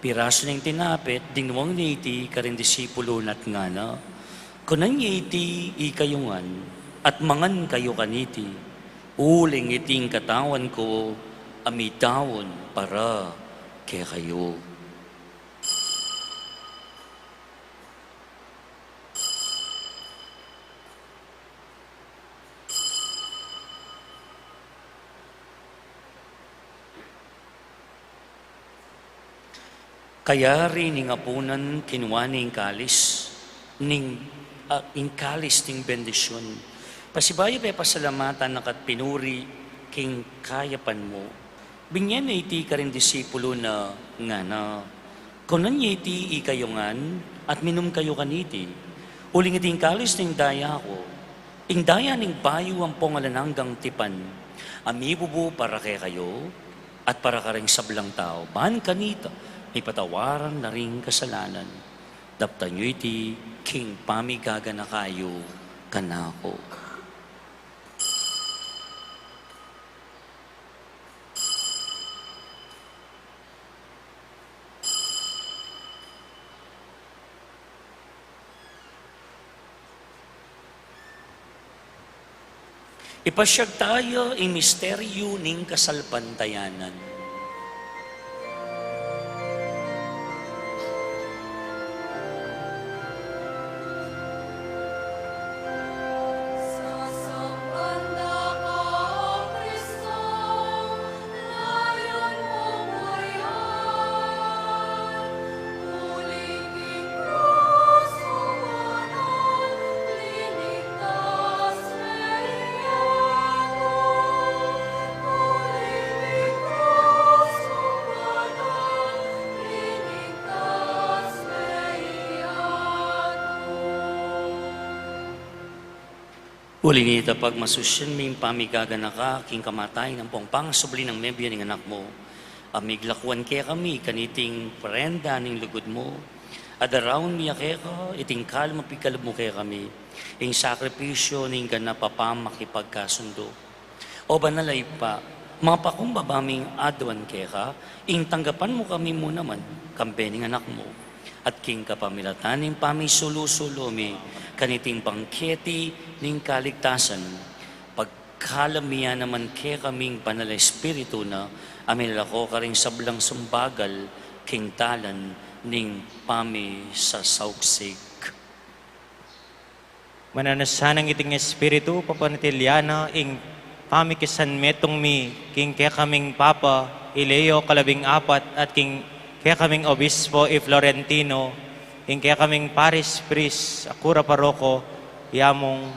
pirasu ne ing tinape, dinwang ne iti karing disipulu na at ngana, kunan ye iti ikayu ngan, at mangan kayu kaniti. Uling iti ing katawan ku a midaun para kekayu. Kayari ning apunan, kinua ne ing kalis, ning, ah, ing kalis ning bendisyun. Pasibayu pepasalamatan na ka at pinuri king kayapan mu. Binye ne iti karing disipulu na ngana, Kunan ye iti ikayu ngan, at minum kayu kaniti. Uling iti ing kalis ning daya ku, ing daya ning bayu ampong alang anggang tipan, a mibubu para kekayu, at para kareng sablang tau, ban kanita, mipatawaran la ring kasalanan. Daptan yu iti, king pamigaganaka yu kanaku. Ipasiag taya ing misteryu ning kasalpantayanan. Uli nita, pagmasusyan ming pamigaganaka king kamatayan ampong pangasubli nang mebie ning Anak mu, a miglakuan kekami kaniting prenda ning lugud mu, a daraun mi ya keka iting kalam a pikalub mu kekami, ing sakripisyu ning ganap a pamakipagkasundo. O Banal a Ibpa, mapakumbaba ming aduan keka, ing tanggapan mu kami mu naman, kambe ning Anak mu. At king kapamilatan ning pamisulu-sulu mi, kaniting bangketi ning kaligtasan, pagkalam mi ya naman kekaming Banal a Espiritu na, a milalako karing sablang sumbagal, king dalan ning pamisasauksik. Mananu sana nang iting Espiritu, papanatilian na ing pamikisanmetung mi, king kekaming Papa, i Leo kalabing apat, at king kekaming Obispo, i Florentino, king kekaming Parish Priest, a Kura Paroko, i Among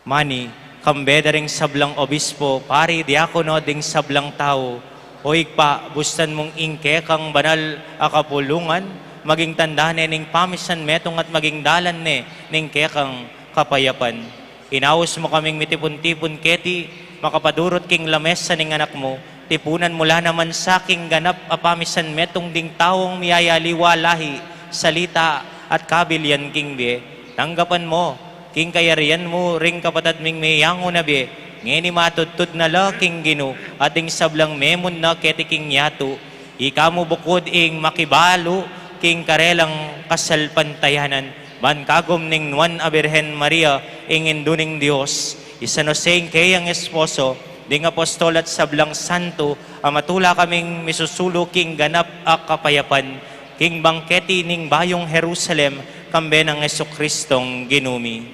Mani, kambe da ring sablang obispo, pari, diakono, ding sablang tau. O Ibpa, bustan mung ing kekang banal a kapulungan, maging tanda ne ning pamisanmetung at maging dalan ne ning kekang kapayapan. Inaus mu kaming mitipun-tipun keti, makapadurut king lamesa ning Anak mu, tipunan mu la naman sa king ganap a pamisanmetung ding taung miyayaliwa lahi, salita, at kabilian king bie. Tanggapan mu, king kayarian mu, ring kapatad ming meyangu na bie, ngeni matudtud na la king Ginu, at ding sablang memunna keti king yatu. Ika mu bukud ing makibalu king karelang kasalpantayanan, ban kagum ning Nuan a Birhen Maria, ing Indu ning Dios, i San Jose ing keyang esposo, ding apostol at sablang santo, a matula kaming misusulu king ganap a kapayapan, king bangketi ning bayung Jerusalem, kambe nang Jesucristong Ginu mi.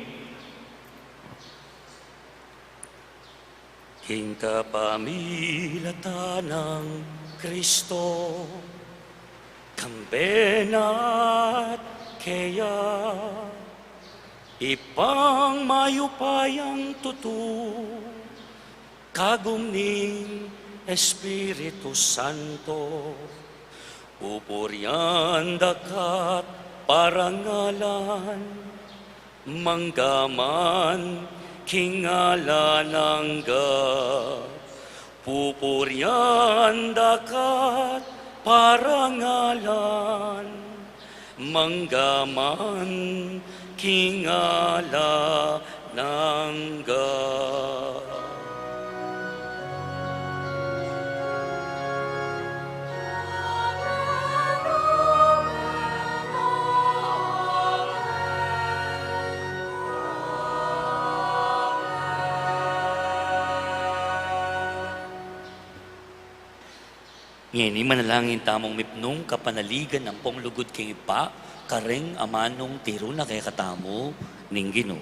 King kapamilatan nang Kristo, kambe na at keya, Ibpang mayupayang tutu, kagum ning Espiritu Santo, pupurian da ka't parangalan, manggaman king alang angga. Pupurian da ka't parangalan, manggaman king alang angga. Ngeni manalangin tamung mipnung kapanaligan ampong lugud king Ibpa, kareng amanung tiru na kekatamu ning Ginu.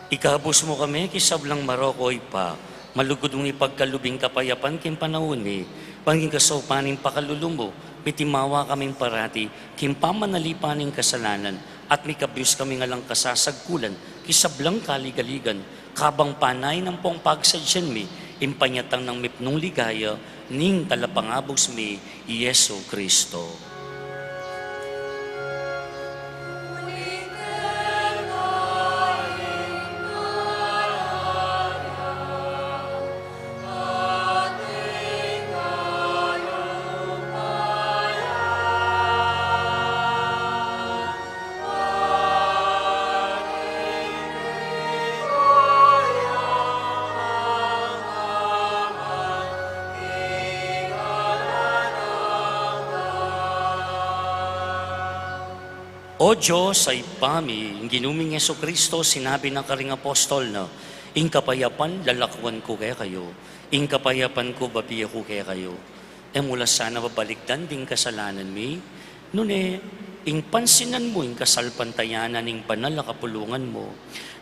Ikabus mu kami king sablang marok, o Ibpa, malugud mung ipagkalub ing kapayapan king panaun mi, ban king kasaupan ning pakalulu mu, mitimawa kaming parati king pamanalipan ning kasalanan, at mikabus kaming alang kasasagkulan king sablang kaligaligan, kabang panayan ampong pagsadyan mi ing panyatang nang mipnung ligaya ning Talapangabus mi, i Jesu Cristo. O Dios a Ibpa mi, ing Ginu ming Jesucristo sinabi na karing apostol na, "Ing kapayapan lalakwan ku kekayu, ing kapayapan ku babie ku kekayu." E mu la sana babalikdan ding kasalanan mi, nune ing pansinan mu ing kasalpantayanan ning banal a kapulungan mu.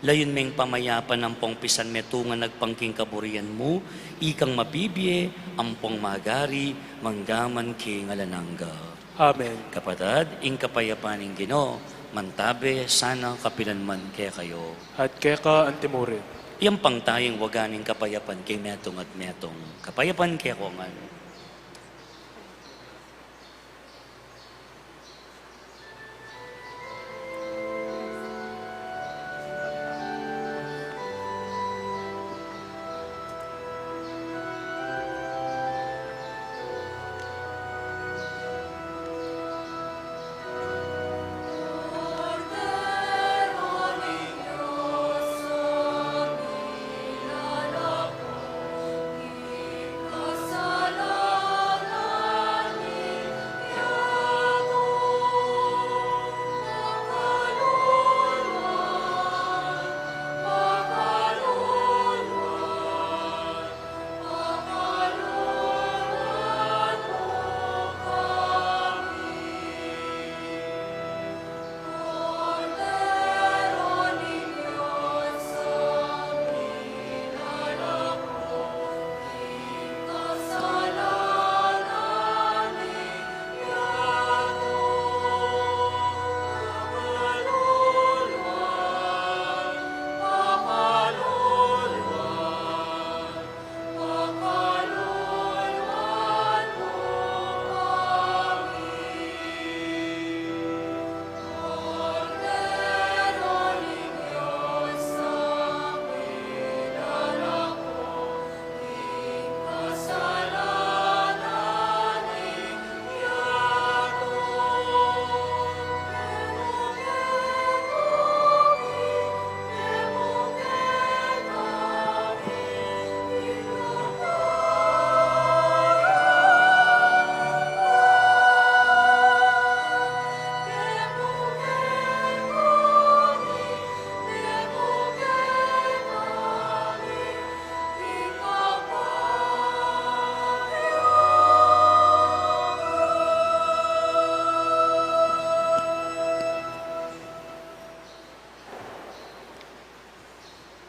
Layun me ing pamayapan ampong pisanmetungan agpang king kaburian mu, ikang mabibie ampong magari mangga man king alang angga. Amen. Kapatad, ing kapayapan ning Ginu mantabe sana kapilan man kekayu. At keka antimurin. Iyampang taya ing waga ning kapayapan king metung at metung. Kapayapan kekongan.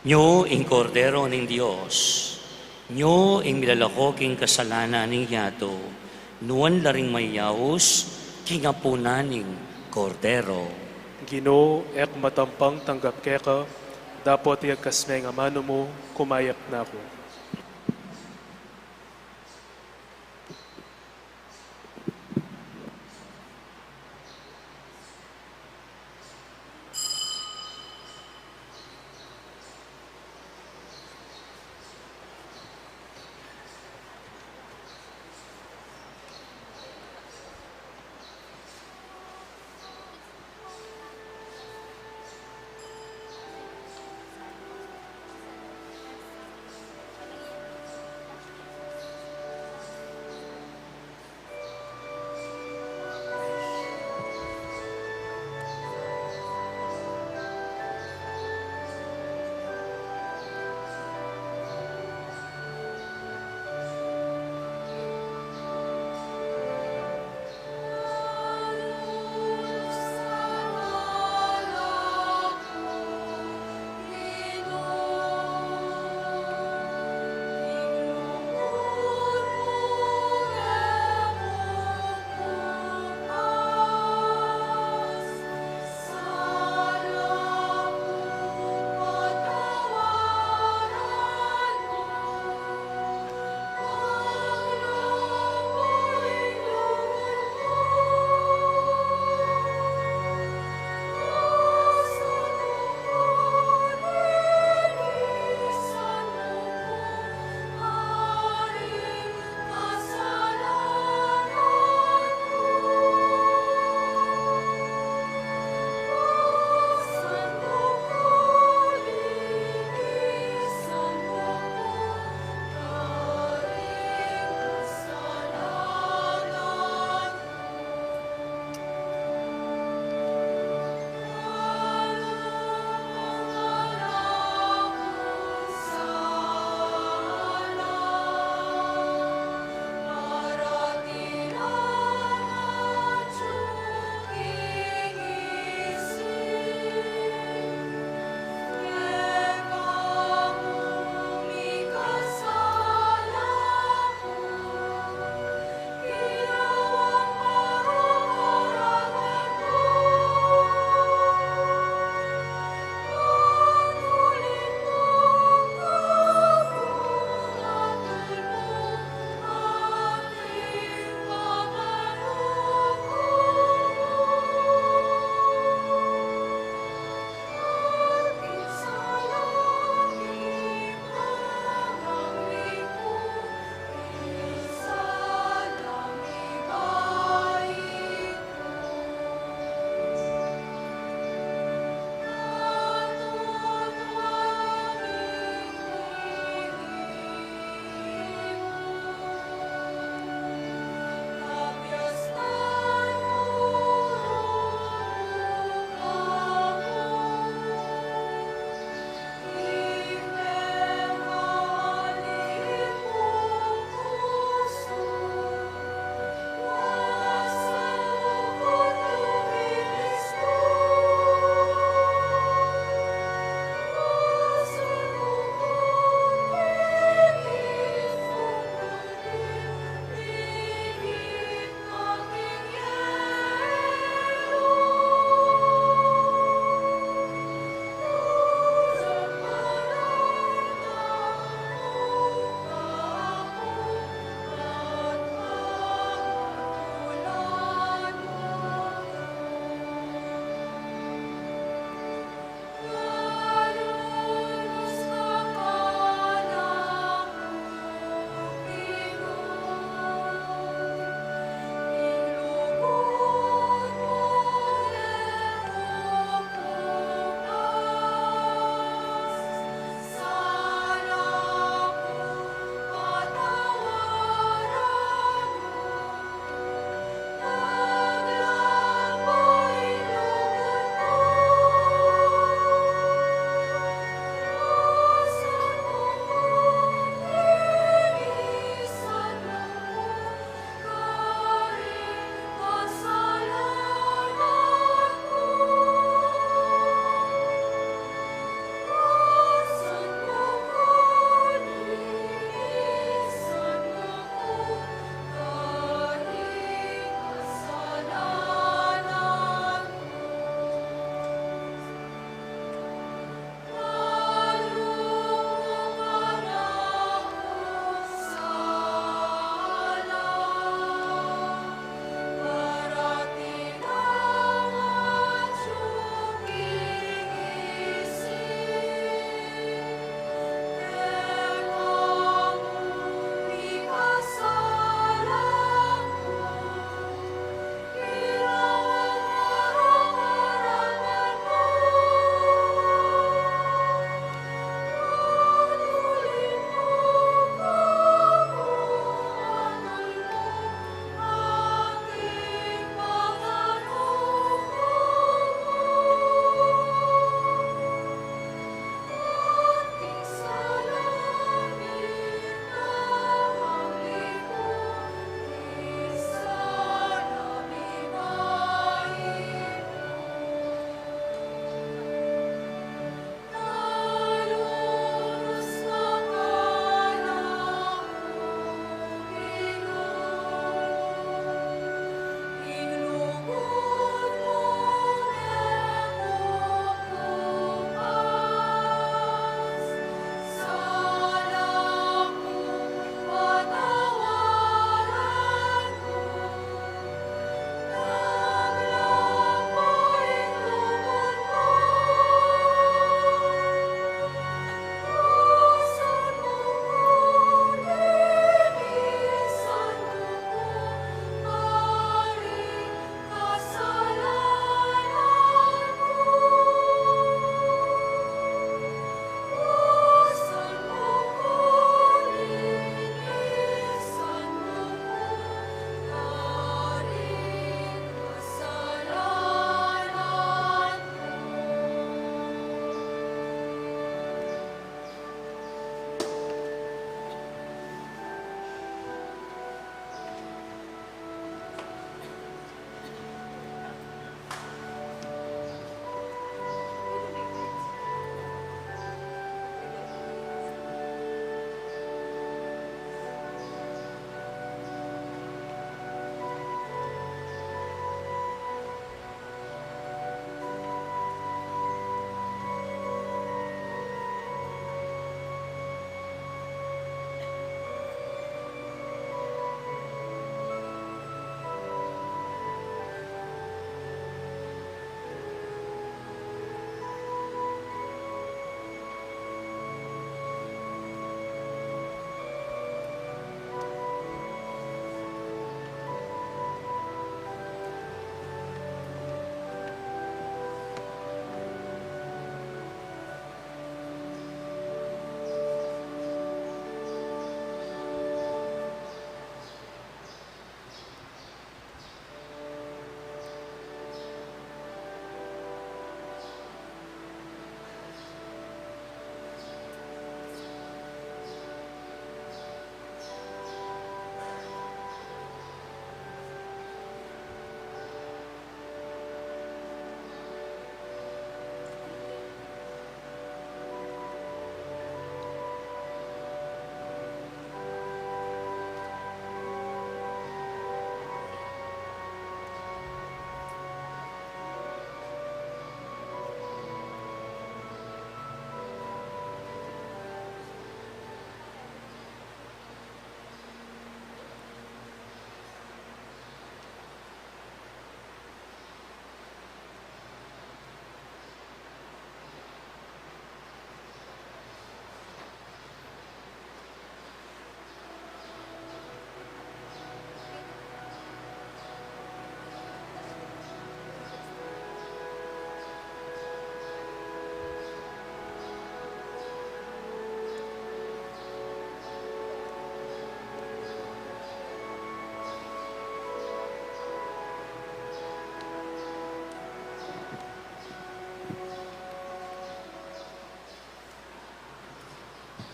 Nyo ing Kordero ning Dios, nyo ing milalako king kasalanan ning yatu, nuan la ring mayaus king apunan ning Kordero. Ginu, e ku matampang tanggap keka, dapot iyagkas me ing amanu mu, kumayap na ku.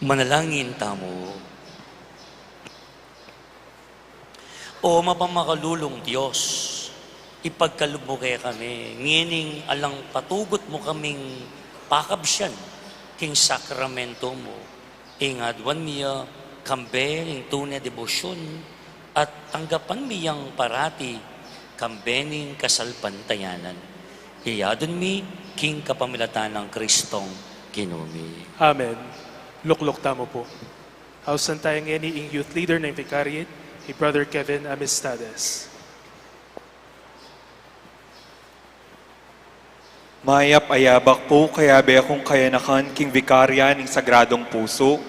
Manalangin tamu. O mapamakalulung Dios, ipagkalub mu kekami ngening alang patugut mu kaming pakabsian king sakramento mu. Ing aduan mi ya kambe ning tune debosyun at tanggapan mi yang parati kambe ning kasalpantayanan. Iyadun mi king kapamilatan nang Kristong Ginu mi. Amen. Lukluk tamu pu. Ausan taya ngeni ing youth leader ning Vicariate, i Brother Kevin Amistades. Mayap a yabak pu, kayabe kung kayanakan king Vikarya ning Sagradong Pusu.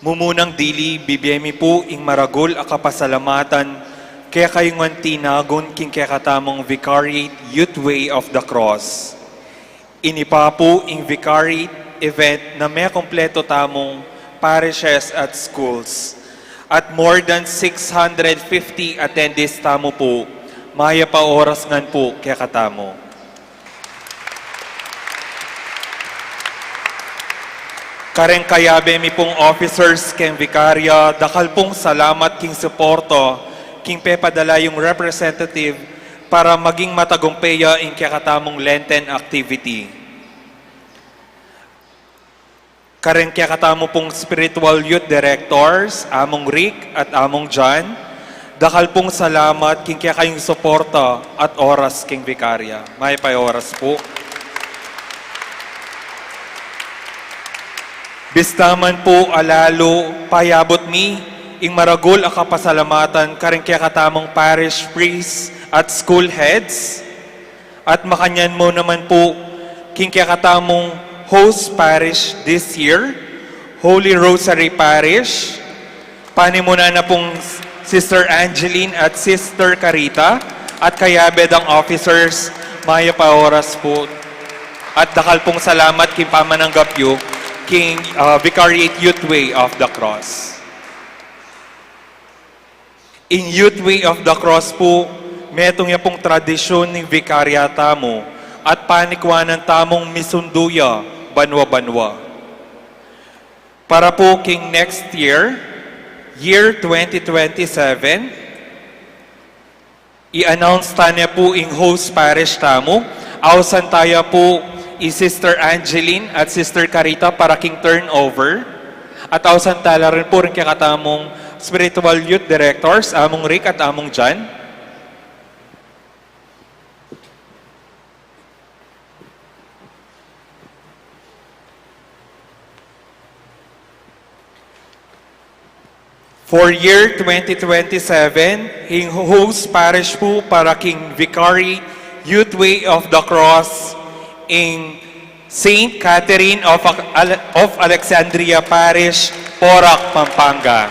Mumunang dili, bibie mi pu ing maragul a kapasalamatan kekayu ngan tinagun king kekatamung Vicariate Youth Way of the Cross. Ini pa pu ing Vicariate event na mekumpleto tamung parishes at schools. At more than six hundred fifty attendees tamu pu, mayap a oras ngan pu kekatamu. Kareng kayabe mi pung officers keng Vikarya, dakal pung salamat king suporta, king pepadala yung representative para maging matagumpe ya ing kekatamung Lenten activity. Kareng kekatamu pung spiritual youth directors, Among Rick at Among John, dakal pung salamat king kekayung suporta at oras king Vikarya. Mayap a oras pu. Bista man pu a lalu, payabut mi ing maragul a kapasalamatan kareng kekatamung parish priests at school heads. At makanyan mu naman pu king kekatamung host parish this year, Holy Rosary Parish, panimunan na pung Sister Angeline at Sister Carita, at kayabe dang officers, mayap a oras pu. At dakal pung salamat king pamananggap yu king, ah, Vicariate Youth Way of the Cross. Ing Youth Way of the Cross pu, metung ya pung tradisyun ning Vikarya tamu, at panikwanan tamung misundu ya banwa-banwa. Para pu king next year, year twenty twenty-seven, i-announce ta ne pu ing host parish tamu, ausan taya pu i Sister Angeline at Sister Carita para king turnover, at ausan tala rin pu ring kekatamung spiritual youth directors, Among Rick at Among John. For year twenty twenty-seven, ing host parish pu para king Vicariate Youth Way of the Cross, ing Saint Catherine of Ac-, Ale-, of Alexandria Parish, Porac, Pampanga.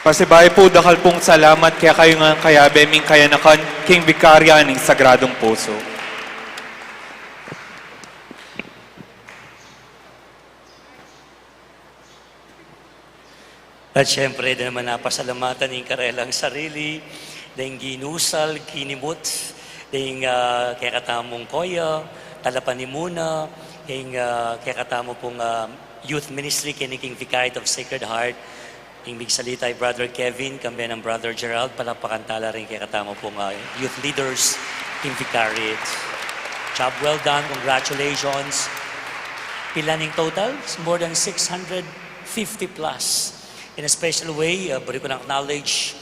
Pasibayu pu, dakal pung salamat kekayu ngan kayabe ming kayanakan king Vikarya ning Sagradung Pusu. At siyempre, di naman napasalamatan ing karelang sarili, ding ginusal, kinimut, ding, ah, kekatamung koya, talapanimuna, ing, ah, kekatamu pung, ah, youth ministry, keni king Vicariate of Sacred Heart, ing migsalita i Brother Kevin, kambe nang Brother Gerald, palakpakan tala ring kekatamu pung, ah, youth leaders king Vicariate. Job well done, congratulations. Pila ning total? More than six hundred fifty plus. In a special way, uh, buri kung acknowledge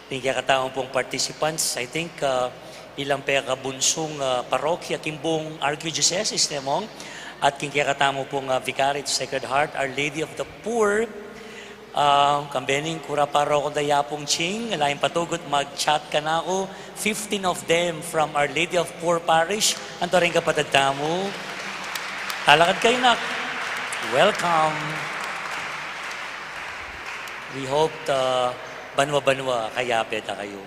ning kekatamung participants. I think, uh, ilang pekabunsung, uh, parokya king buung Archdiocese, ne mong, at king kekatamung, uh, Vicariate of Sacred Heart, Our Lady of the Poor, Ah, kambe ning Kura Paroko da Yapung Ching, ala ing patugut mag-chat kanaku, fifteen of them from Our Lady of Poor Parish. Anto ring kapatad tamu? Talakad kayu, nak. Welcome. We hope ta banwa-banwa kayabe da kayu.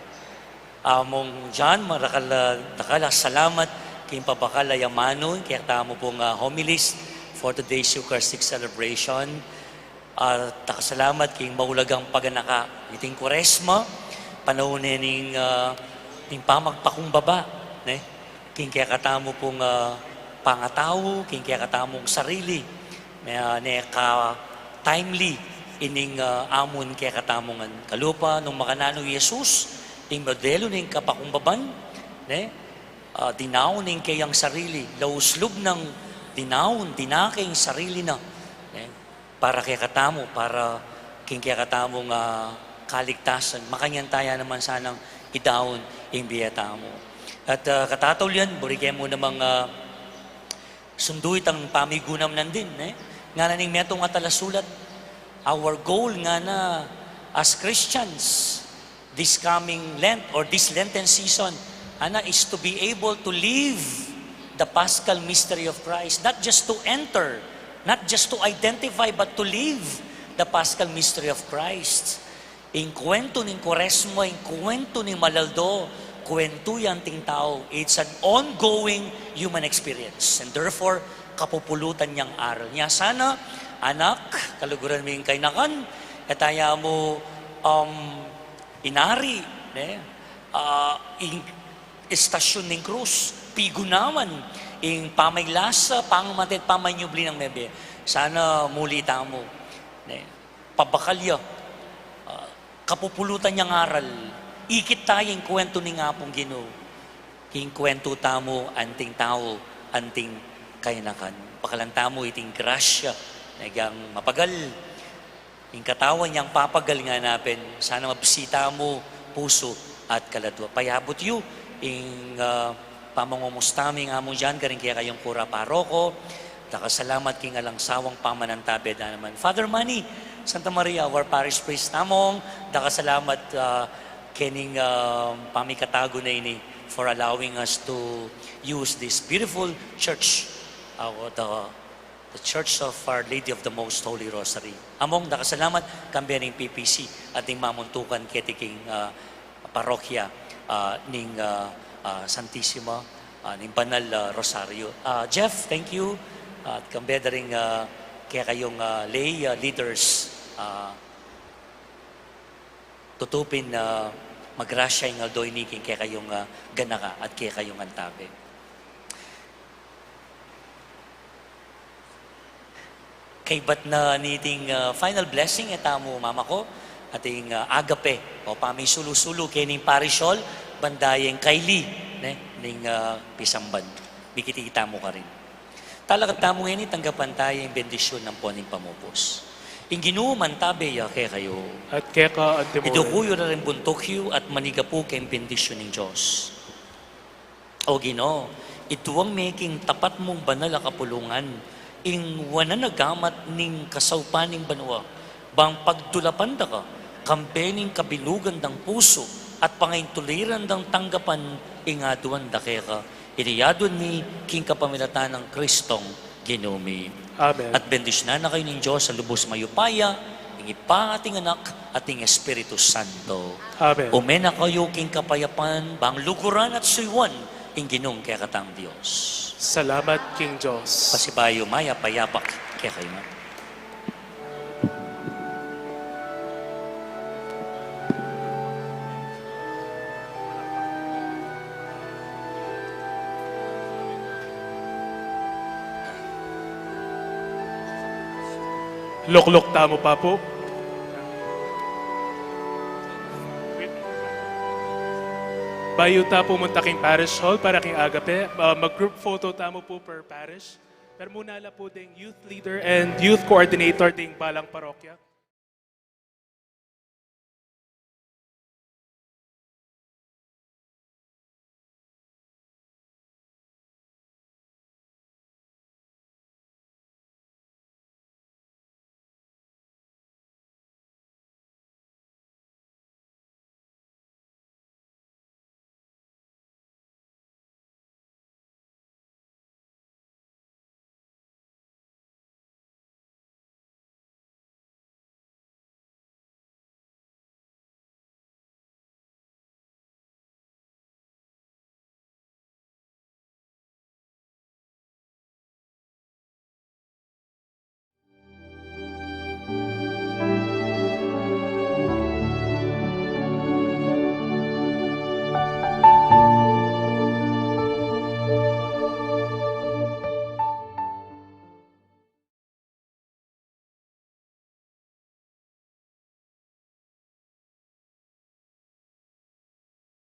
Among John, marakal a dakal a salamat king pabakal a amanu king kekatamu pung, ah, homilist for today's Eucharistic celebration. Ah, dakal a salamat king maulagang paganaka iting Kuaresma, panaun ne ning, ah, ning pamagpakumbaba, ne? King kekatamu pung, ah, pangatau, king kekatamung sarili, ne, ah, ne ka timely ining, ah, amun kekatamu ngan kalupa, nung makananu i Jesus, ing modelu ning kapakumbaban, ne? Ah, dinaun ing keyang sarili, lauslub nang dinaun, dinake ing sarili na, ne? Para kekatamu, para king kekatamung, ah, kaligtasan, makanyan taya naman sanang idaun ing bie tamu. At, ah, katataulian, buri ke mu namang, ah, sundu itang pamigunam nandin, ne? Ngana ning metung a talasulat, our goal ngana as Christians this coming Lent or this Lenten season, ana, is to be able to live the Paschal mystery of Christ, not just to enter, not just to identify, but to live the Paschal mystery of Christ. Ing kuwentu ning Kuaresma, ing kuwentu ning Malaldo, kuwentu ya anting tau. It's an ongoing human experience. And therefore, kapupulutan yang aral. Nya sana, anak, kaluguran ming kainakan, e taya mu, um, inari, ne? Ah, ing estasyun ning krus, pigunawan, ing pamaglasa, pamamatay, pamanyubli nang mebie. Sana muli tamu, ne? Pabakal ya, ah, kapupulutan yang aral, ikit taya ing kuwentu ning Apung Ginu, king kuwentu tamu anting tau, anting kainakan. Bakalan tamu iting grasya, ne, yang mapagal, ing katawan yang papagal ngana pin, sana mabisita mu pusu at kaladua. Payabut yu ing, ah, pamangumusta mi, Among John, karing kekayung Kura Paroko. Dakal a salamat king alang sawang pamanantabe da naman. Father Manny Santa Maria, our parish priest, Among, dakal a salamat, ah, kening, ah, pamikatagu na ini for allowing us to use this beautiful church, ah, the, the Church of Our Lady of the Most Holy Rosary. Among, dakal a salamat, kambe ning P P C at ning mamuntukan keti king, ah, parokya, ah, ning, ah, ah, Santisima, ah, ning Banal, ah, Rosario. Ah, Jeff, thank you. At kambe da ring, ah, kekayung, ah, lay, ah, leaders, ah, tutu pin, ah, magrasya ing aldo ini king kekayung, ah, ganaka at kekayung antabe. Kaybat na niting, ah, final blessing, e tamu mamako ating, ah, agape o pamisulu-sulu kening parish hall, banda yang kaili, ne, ning, ah, pisamban. Mikit itamu karin. Talakad tamu ngeni, tanggapan taya ing bendisyun ampon ing pamubus. Ing Ginu mantabe ya kekayu. At keka antimurin. Iduku yu la ring buntuk yu at manigapu king bendisyun ning Dios. O Ginu, iduang me king tapat mung banal a kapulungan ing wanan a gamat ning kasaupan ning banua, bang pagdulapan da ka, kambe ning kabilugan dang pusu, at pangaintuliran dang tanggapan ing aduan da keka. Iti aduan mi king kapamilatan nang Kristong Ginu mi. Amen. At bendisyunan na kayu ning Dios a lubus mayupaya, ing Ibpa, at ing Anak, at ing Espiritu Santo. Amen. Ume na kayu king kapayapan, bang luguran at suyuan ing Ginung kekatang Dios. Salamat king Dios. Pasibayu mayap a yabak kekayu ngan. Lukluk tamu pa pu. Bayu ta pumunta king parish hall para king agape, ah, mag-group photo tamu pu per parish. Pero muna la pu ding youth leader and youth coordinator ding balang parokya.